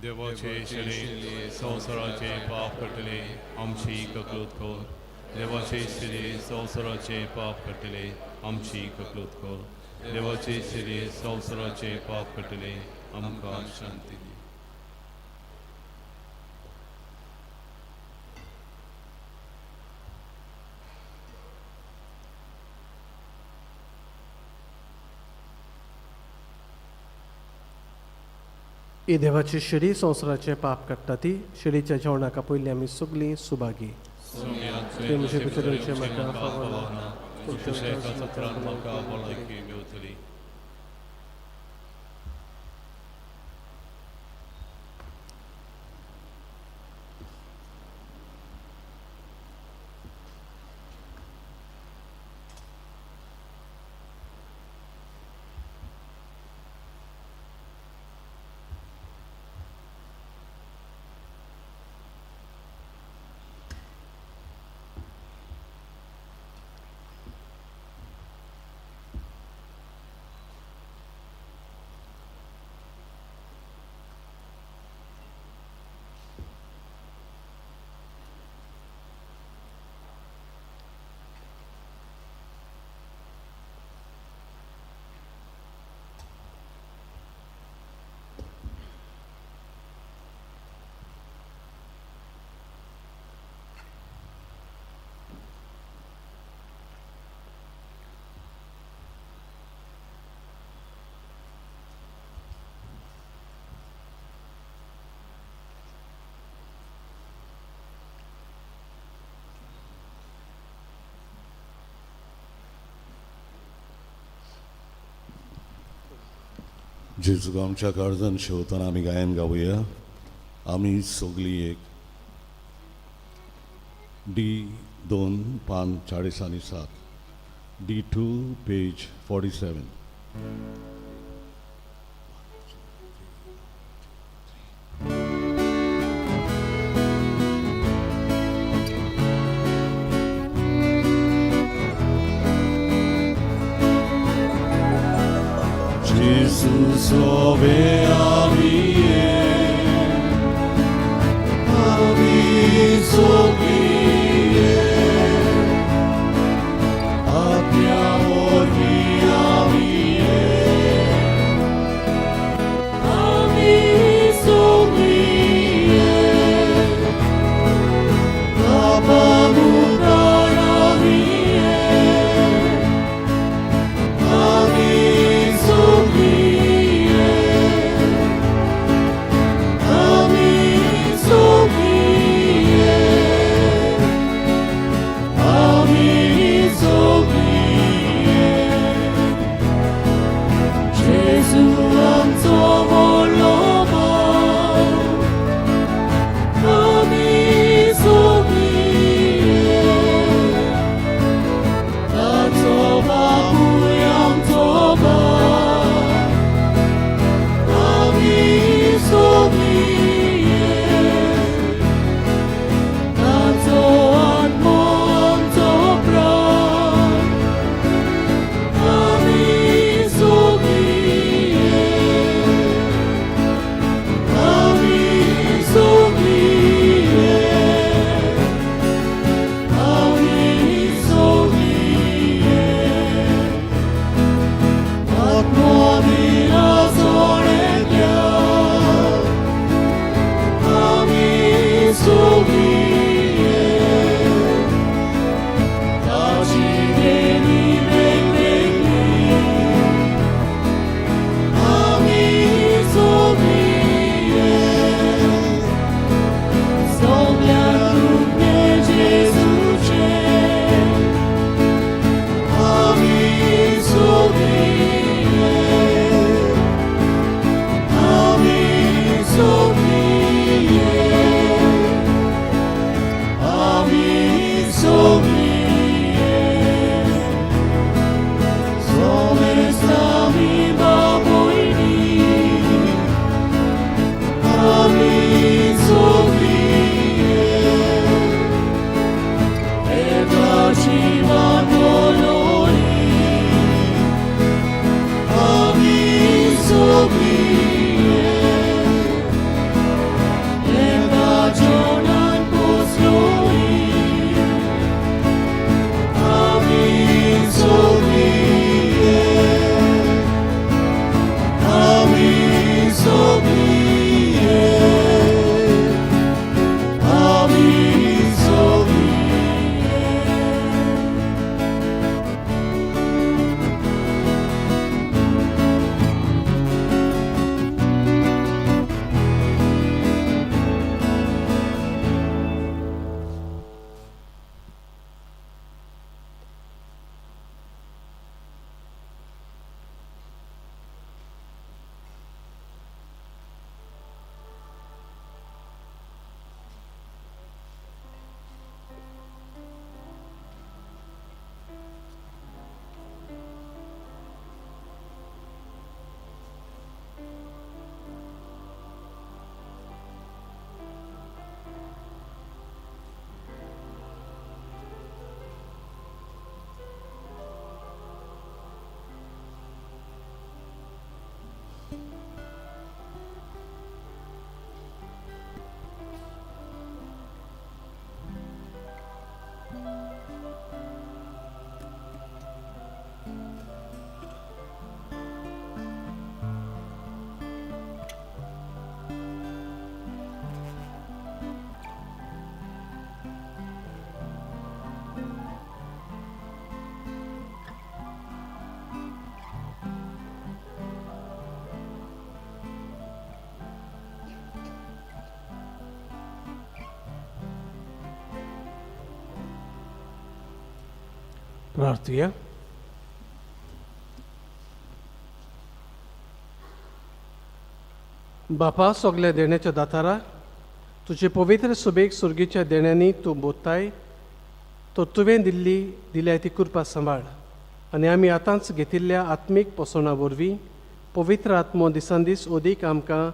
देवाचे शिले संवसाराचे पाप कटले, आमची ककलूत कर. देवाचे शिले संवसाराचे पाप कटले, आमची ककलूत कर. देवाचे शिले संवसाराचे पाप कटले, आमकां शांती दी. ही देवाची शिडी संवसाराचें पाप काडटा ती शिडीच्या जेवणाक आपयल्ली आमी सगळीं सुभागी. तुवें म्हजे भितर येवचें म्हाका फावना, पूण तुज्या एका सत्रान म्हाका भलायकी मेवतली. जेजूक आमच्या काळजान शेवतना आमी गायन गावया. आमी सगळीं एक डी 2 पान 47, D2 page 47. Jesus ove amie, ami soglie, atmia orbi amie, ami soglie, Papa mutar amie, ami soglie. प्रार्थुया. बापा सगल्या देण्याच्या दातारा, तुजे पवित्र सुबेक सुर्गीच्या देण्यांनी तूं बोत्ताय, तर तुवें दिल्ली दिल्या ती कृपा सांबाळ आनी आमी आतांच घेतिल्ल्या आत्मीक पोसवणा वरवीं पवित्र आत्मो दिसान दीस अदीक आमकां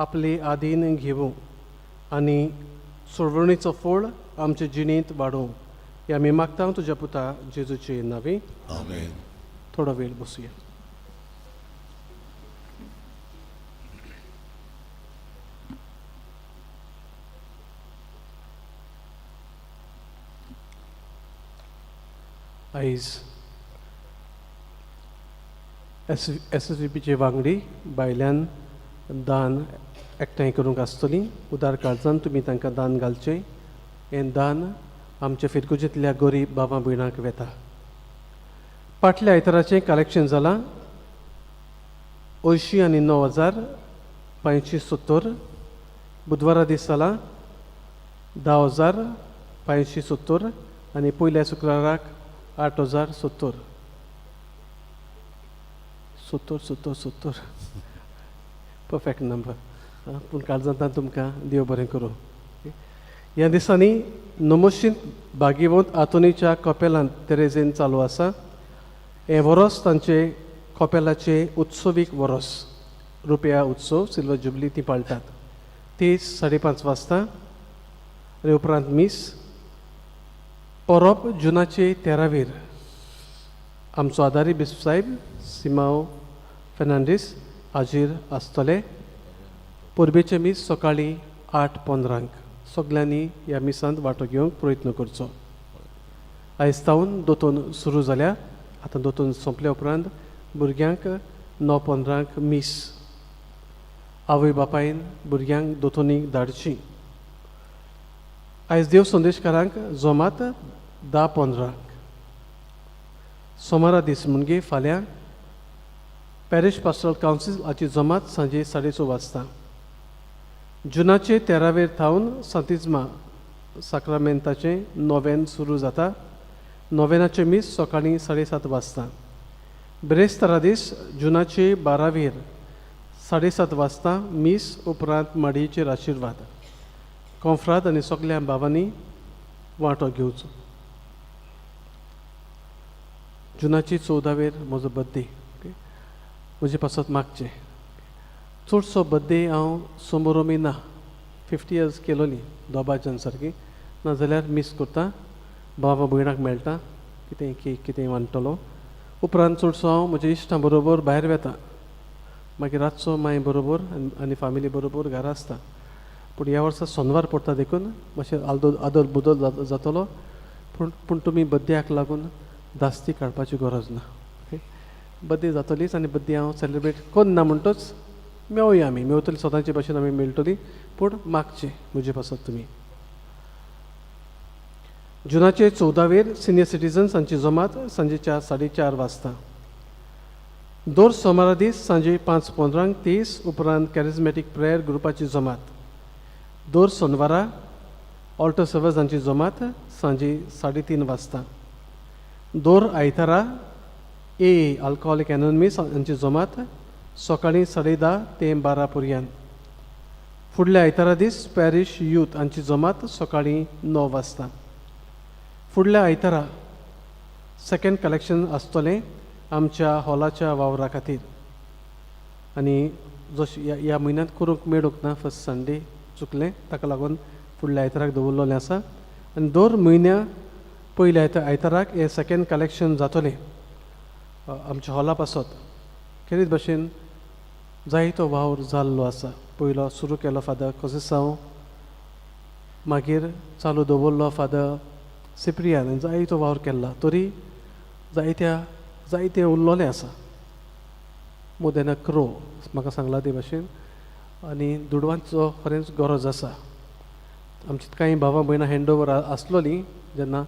आपले आदीन घेवूं आनी सोडवणीचो फोळ आमचे जिणेंत वाडोवं, हे आमी मागता तुज्या पुता जेजूचे नांवे. आमेन. थोडो वेळ बसुया. आयज एस एस एस पीचे वांगडी भायल्यान दान एकठांय करूंक आसतली. उदार काळजान तुमी तांकां दान घालचें. हें दान आमच्या फिरगुजेंतल्या गरीब बाबा भयणांक वेता. फाटल्या आयताराचें कलेक्शन जालां 89,570. बुधवारा दीस जालां 10,570 आनी पयल्या शुक्राराक 8,070. 70 70 70 परफेक्ट नंबर. पूण काळजांत तुमकां देव बरें करूं. ह्या दिसांनी नमोशींत भागीवंत आंतोनीच्या कपेलांत तेरेझेन चालू आसा. हें वरोस तांचे कपेलाचे उत्सवीक वरोस, रुपया उत्सव, सिल्वर जुबली ती पाळटात. ती 5:30 वाजता आनी उपरांत मीस. परब जुनाचे 13वेर आमचो आदारी बिस्प साहेब सिमाव फेर्नांडीस हाजीर आसतले. परबेचें मीस सकाळीं 8:15. सगल्यांनी ह्या मिसांत वांटो घेवंक प्रयत्न करचो. आयज सावन दोतोन सुरू जाल्या. आतां दोतोन सोंपल्या उपरांत भुरग्यांक 9:15 मीस. आवय बापायन भुरग्यांक दोतोनीक धाडची. आयज देव संदेशकारांक जोमात 10:15. सोमारा दीस म्हणजे फाल्यां पॅरिश पास्टरल कावन्सील हाची जमात सांजे 6:30 वाजता. जुनाचे 13वेर थावन सांतिज्मा साक्रामेंताचें नोवेन सुरू जाता. नोवेनाचें मीस सकाळीं 7:30 वाजता. बिरेस्तारा दीस जुनाचे 12वेर 7:30 वाजता मीस, उपरांत माडयेचेर आशिर्वाद. कोंफ्राद आनी सगल्या भावांनी वांटो घेवचो. जुनाची 14वेर म्हजो बड्डे. ओके, म्हजे पासत मागचें. चडसो बड्डे हांव समोरोमी ना, 50 इयर्स केलोली दोबाजन सारकी, नाजाल्यार मीस करता, बाबा भयणाक मेळटा, कितें केक कितें वांट्टलो. उपरांत चडसो हांव म्हज्या इश्टां बरोबर भायर वेता. मागीर रातचो मांय बरोबर आनी फामिली बरोबर घरा आसता. पूण ह्या वर्सा सोनवार पडटा देखून मातशें आदल आदल बदल जातलो. पूण तुमी बड्ड्याक लागून धास्ती काडपाची गरज ना. ओके, बड्डे जातलीच आनी बड्डे हांव सेलिब्रेट करना म्हणटच मेवया आमी, मेवतली सदांचे भाशेन आमी मेळटली. पूण मागचें म्हजे पासत तुमी. जुनाचे 14वेर सिनियर सिटीजन्स हांची जमात सांजेच्या 4:30 वाजता. दर सोमारा दीस सांजे 5:15 30 उपरांत कॅरिज्मॅटीक प्रेयर ग्रुपाची जमात. दर सोनवारा ऑल्टर सर्वस हांची जमात सांजे 3:30 वाजता. दर आयतारा ए अल्कोहोलीक एनोनमीस हांची जमात सकाळीं 10:30 ते 12 पर्यंत. फुडल्या आयतारा दीस पॅरिश यूथ हांची जमात सकाळीं 9 वाजता. फुडल्या आयतारा सेकेंड कलेक्शन आसतलें आमच्या हॉलाच्या वावरा खातीर. आनी जशें ह्या म्हयन्यांत करूंक मेळूंक ना, फर्स्ट संडे चुकलें, ताका लागून फुडल्या आयताराक दवरलेलें आसा. आनी दर म्हयन्या पयल्या आयताराक हें सेकेंड कलेक्शन जातलें आमच्या हॉला पासत. खेरीत भाशेन जायतो वावर जाल्लो आसा. पयलो सुरू केलो फादर कोसेसांव, मागीर चालू दवरलो फादर सिप्रियान, जायतो वावर केल्ला. तरी जायते उरलोलें आसा, मोर देन अ क्रो म्हाका सांगलां ते भाशेन. आनी दुडवांचो खरेंच गरज आसा. आमची कांय भावां भयणां हँड ओवर आसलोलीं जेन्ना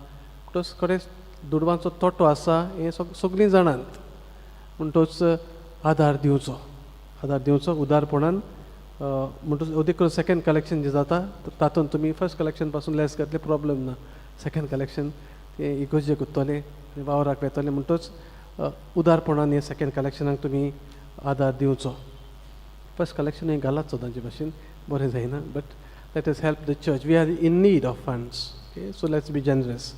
प्लस खरेंच दुडवांचो तोटो आसा हें सगळीं जाणात. म्हणटच आदार दिवचो, आदार दिवचो उदारपणान. म्हणटच अदीक करून सेकेंड कलेक्शन जें जाता तातूंत तुमी फर्स्ट कलेक्शन पासून लेस घातलें प्रॉब्लम ना, सेकेंड कलेक्शन ते इगोर्जे कोत्तोले आनी वावराक वेतोले म्हणटच उदारपणान हे सेकेंड कलेक्शनाक तुमी आदार दिवचो. फर्स्ट कलेक्शन हें घालात सदांचे भाशेन बरें जायना, but let us help the church. We are in need of funds. Okay, so let's be generous.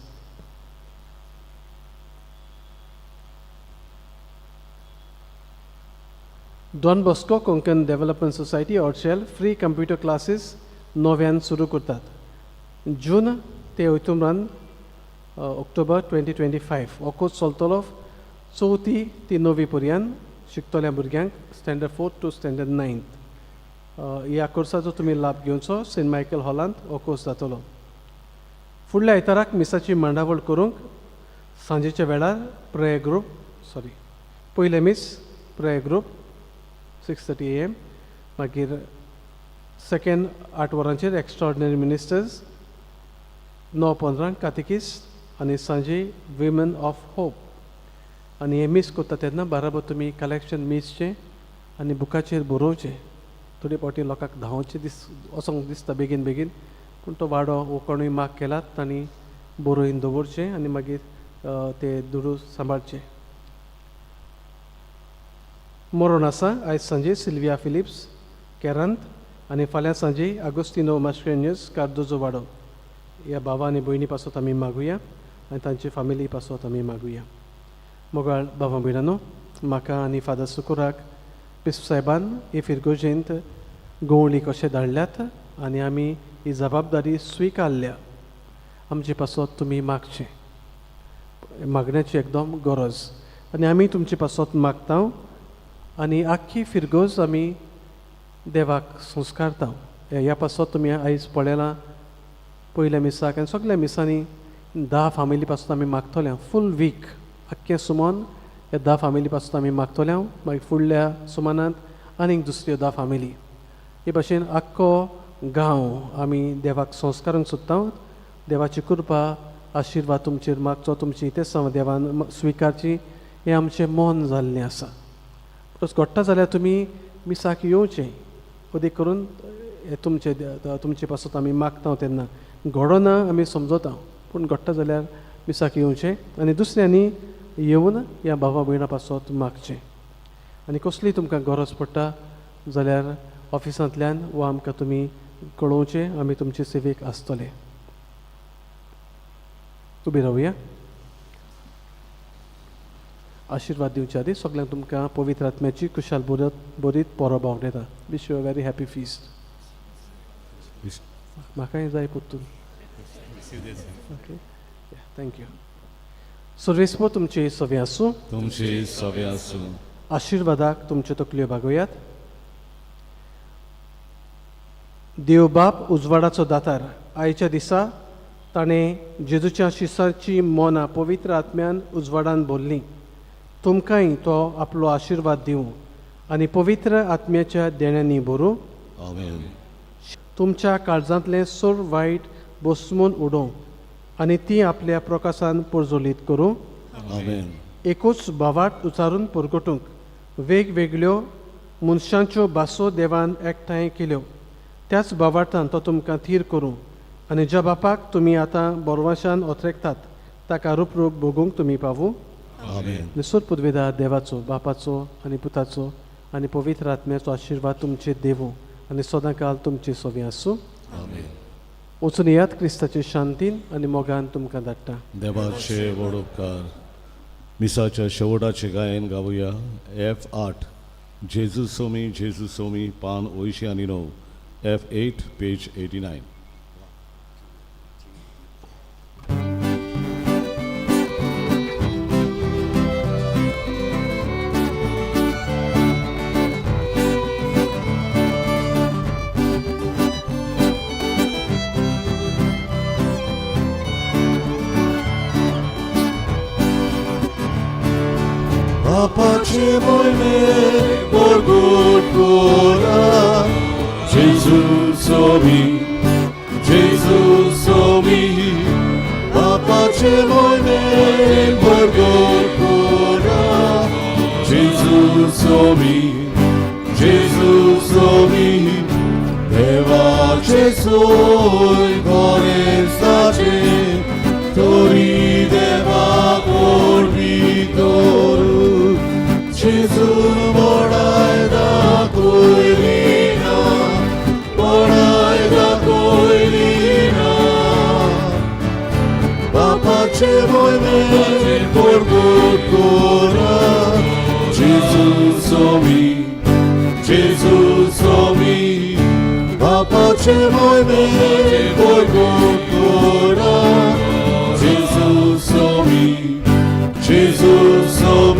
Don Bosco Konkan development society Orchel free computer classes नव्यान सुरू करतात. जून ते ओतुमरान ऑक्टोबर 2025 हो कोर्स चलतलो. चवथी ती णवी पर्यंत शिकतल्या भुरग्यांक, स्टँडर्ड 4 टू स्टँडर्ड 9. ह्या कोर्साचो तुमी लाभ घेवचो. सेंट मायकल हॉलांत हो कोर्स जातलो. फुडल्या आयताराक मिसाची मांडावळ करूंक सांजेच्या वेळार प्रेयर ग्रूप, सॉरी, पयलें मीस प्रेयर ग्रूप 6:30 AM, मागीर सेकेंड 8 वरांचेर एक्स्ट्राऑर्डिनरी मिनिस्टर्स, 9:15 कातेकीस आनी सांजे विमन ऑफ होप. आनी हें मीस करता तेन्ना बाराबर तुमी कलेक्शन मिसचें आनी बुकाचेर बरोवचें. थोडे फावटी लोकांक धांवचें दीस वचोंक दिसता बेगीन बेगीन, पूण तो वाडो वो कोणूय माग केलात तांणी बरोवन दवरचें आनी मागीर ते दुडू सांबाळचे. मरण आसा आयज सांजे सिल्विया फिलिप्स केरांत आनी फाल्यां सांजे आगोस्तिनो मास्क्रेन्यस कार्दोजो वाडो. ह्या भावा आनी भयणी पासत आमी मागुया आनी तांची फामिली पासत आमी मागुया. मोगाळ बाबा भयणानो, म्हाका आनी फादर सुकुराक बिस्प साहेबान हे फिरगोजेंत गवळी कशे धाडल्यात आनी आमी ही जबाबदारी स्विकारल्या. आमचे पासत तुमी मागचें, मागण्याची एकदम गरज आनी आमी तुमचे पासत मागता आनी आख्खी फिरगोज आमी देवाक संस्कारता. ह्या पासत तुमी आयज पळयलां पयल्या मिसाक आनी सगल्या मिसांनी 10 फामिली पासून आमी मागतले. फूल वीक आख्खें सुमन ह्या 10 फामिली पासून आमी मागतले. मागीर फुडल्या सुमानांत आनीक दुसऱ्यो 10 फामिली. हे भाशेन आख्खो गांव आमी देवाक संस्कारूंक सोदता. देवाची कृपा आशिर्वाद तुमचेर मागचो, तुमची तेसांव देवान स्विकारची हें आमचें मन जाल्लें आसा. प्लस घडटा जाल्यार तुमी मिसाक येवचें, अदीक करून तुमचे तुमचे पासत आमी मागता तेन्ना घडना आमी समजता, पूण घडटा जाल्यार मिसाक येवचें आनी दुसऱ्यांनी येवन ह्या भावा भयणा पासत मागचें. आनी कसली तुमकां गरज पडटा जाल्यार ऑफिसांतल्यान वा आमकां तुमी कळोवचें, आमी तुमचे सेवेक आसतले. उबी रावया. आशिर्वाद दिवचे आदी सगळ्यांक तुमकां पवित्र आत्म्याची खुशाल बरीत परब आवडटा. Wish you a very happy feast. म्हाकाय जाय परतून. Okay, thank you. सर्वेस्पो तुमचे सवे आसूं. तुमचे सवे आसूं. आशिर्वादाक तुमच्यो तकल्यो बागोयात. देव बाप उजवाडाचो दातार, आयच्या दिसा ताणें जेजूच्या शिसाची मनां पवित्र आत्म्यान उजवाडान भरलीं. तुमकांय तो आपलो आशिर्वाद दिवं आनी पवित्र आत्म्याच्या देण्यांनी भरूं. आमेन. तुमच्या काळजांतलें सर्व वायट बसमून उडोवं आनी ती आपल्या प्रकाशान प्रज्वलीत करूं. आमेन. एकूच भावार्थ उचारून परगटूंक वेगवेगळ्यो मनशांच्यो भासो देवान एकठांय केल्यो. त्याच भावार्थान तो तुमकां थीर करूं आनी ज्या बापाक तुमी आतां बोरवाशान ओतरेकतात ताका रूपरूप भोगूंक तुमी पावूं. आमेन. निसर पुदवेदार देवाचो, बापाचो आनी पुताचो आनी पवित्र आत्म्याचो आशिर्वाद तुमचे देवूं आनी सदांकाल तुमचे सोबी आसूं. आमेन. वचून येयात क्रिस्ताचे शांतीन आनी मोगान तुमकां धाडटा. देवाचे व्हड उपकार. मिसाच्या शेवटाचें गायन गावया. F 8 जेजू सोमी जेजू सोमी, पान 89, F 8 page 89. बापाचे मोयमे बोरगुट कोरा, जेजू सोमी जेजू सोमी, बापाचे मोयमे बोरगुट कोरा, जेजू सोमी जेजू सोमी, देवाचे सोय गोरेसाचे तोरी. बापाचे मोहिमेन परगट करा. जेजू स्वामी, जेजू स्वामी, बापाचे मोहिमेन परगट करा. जेजू स्वामी, जेजू स्वामी.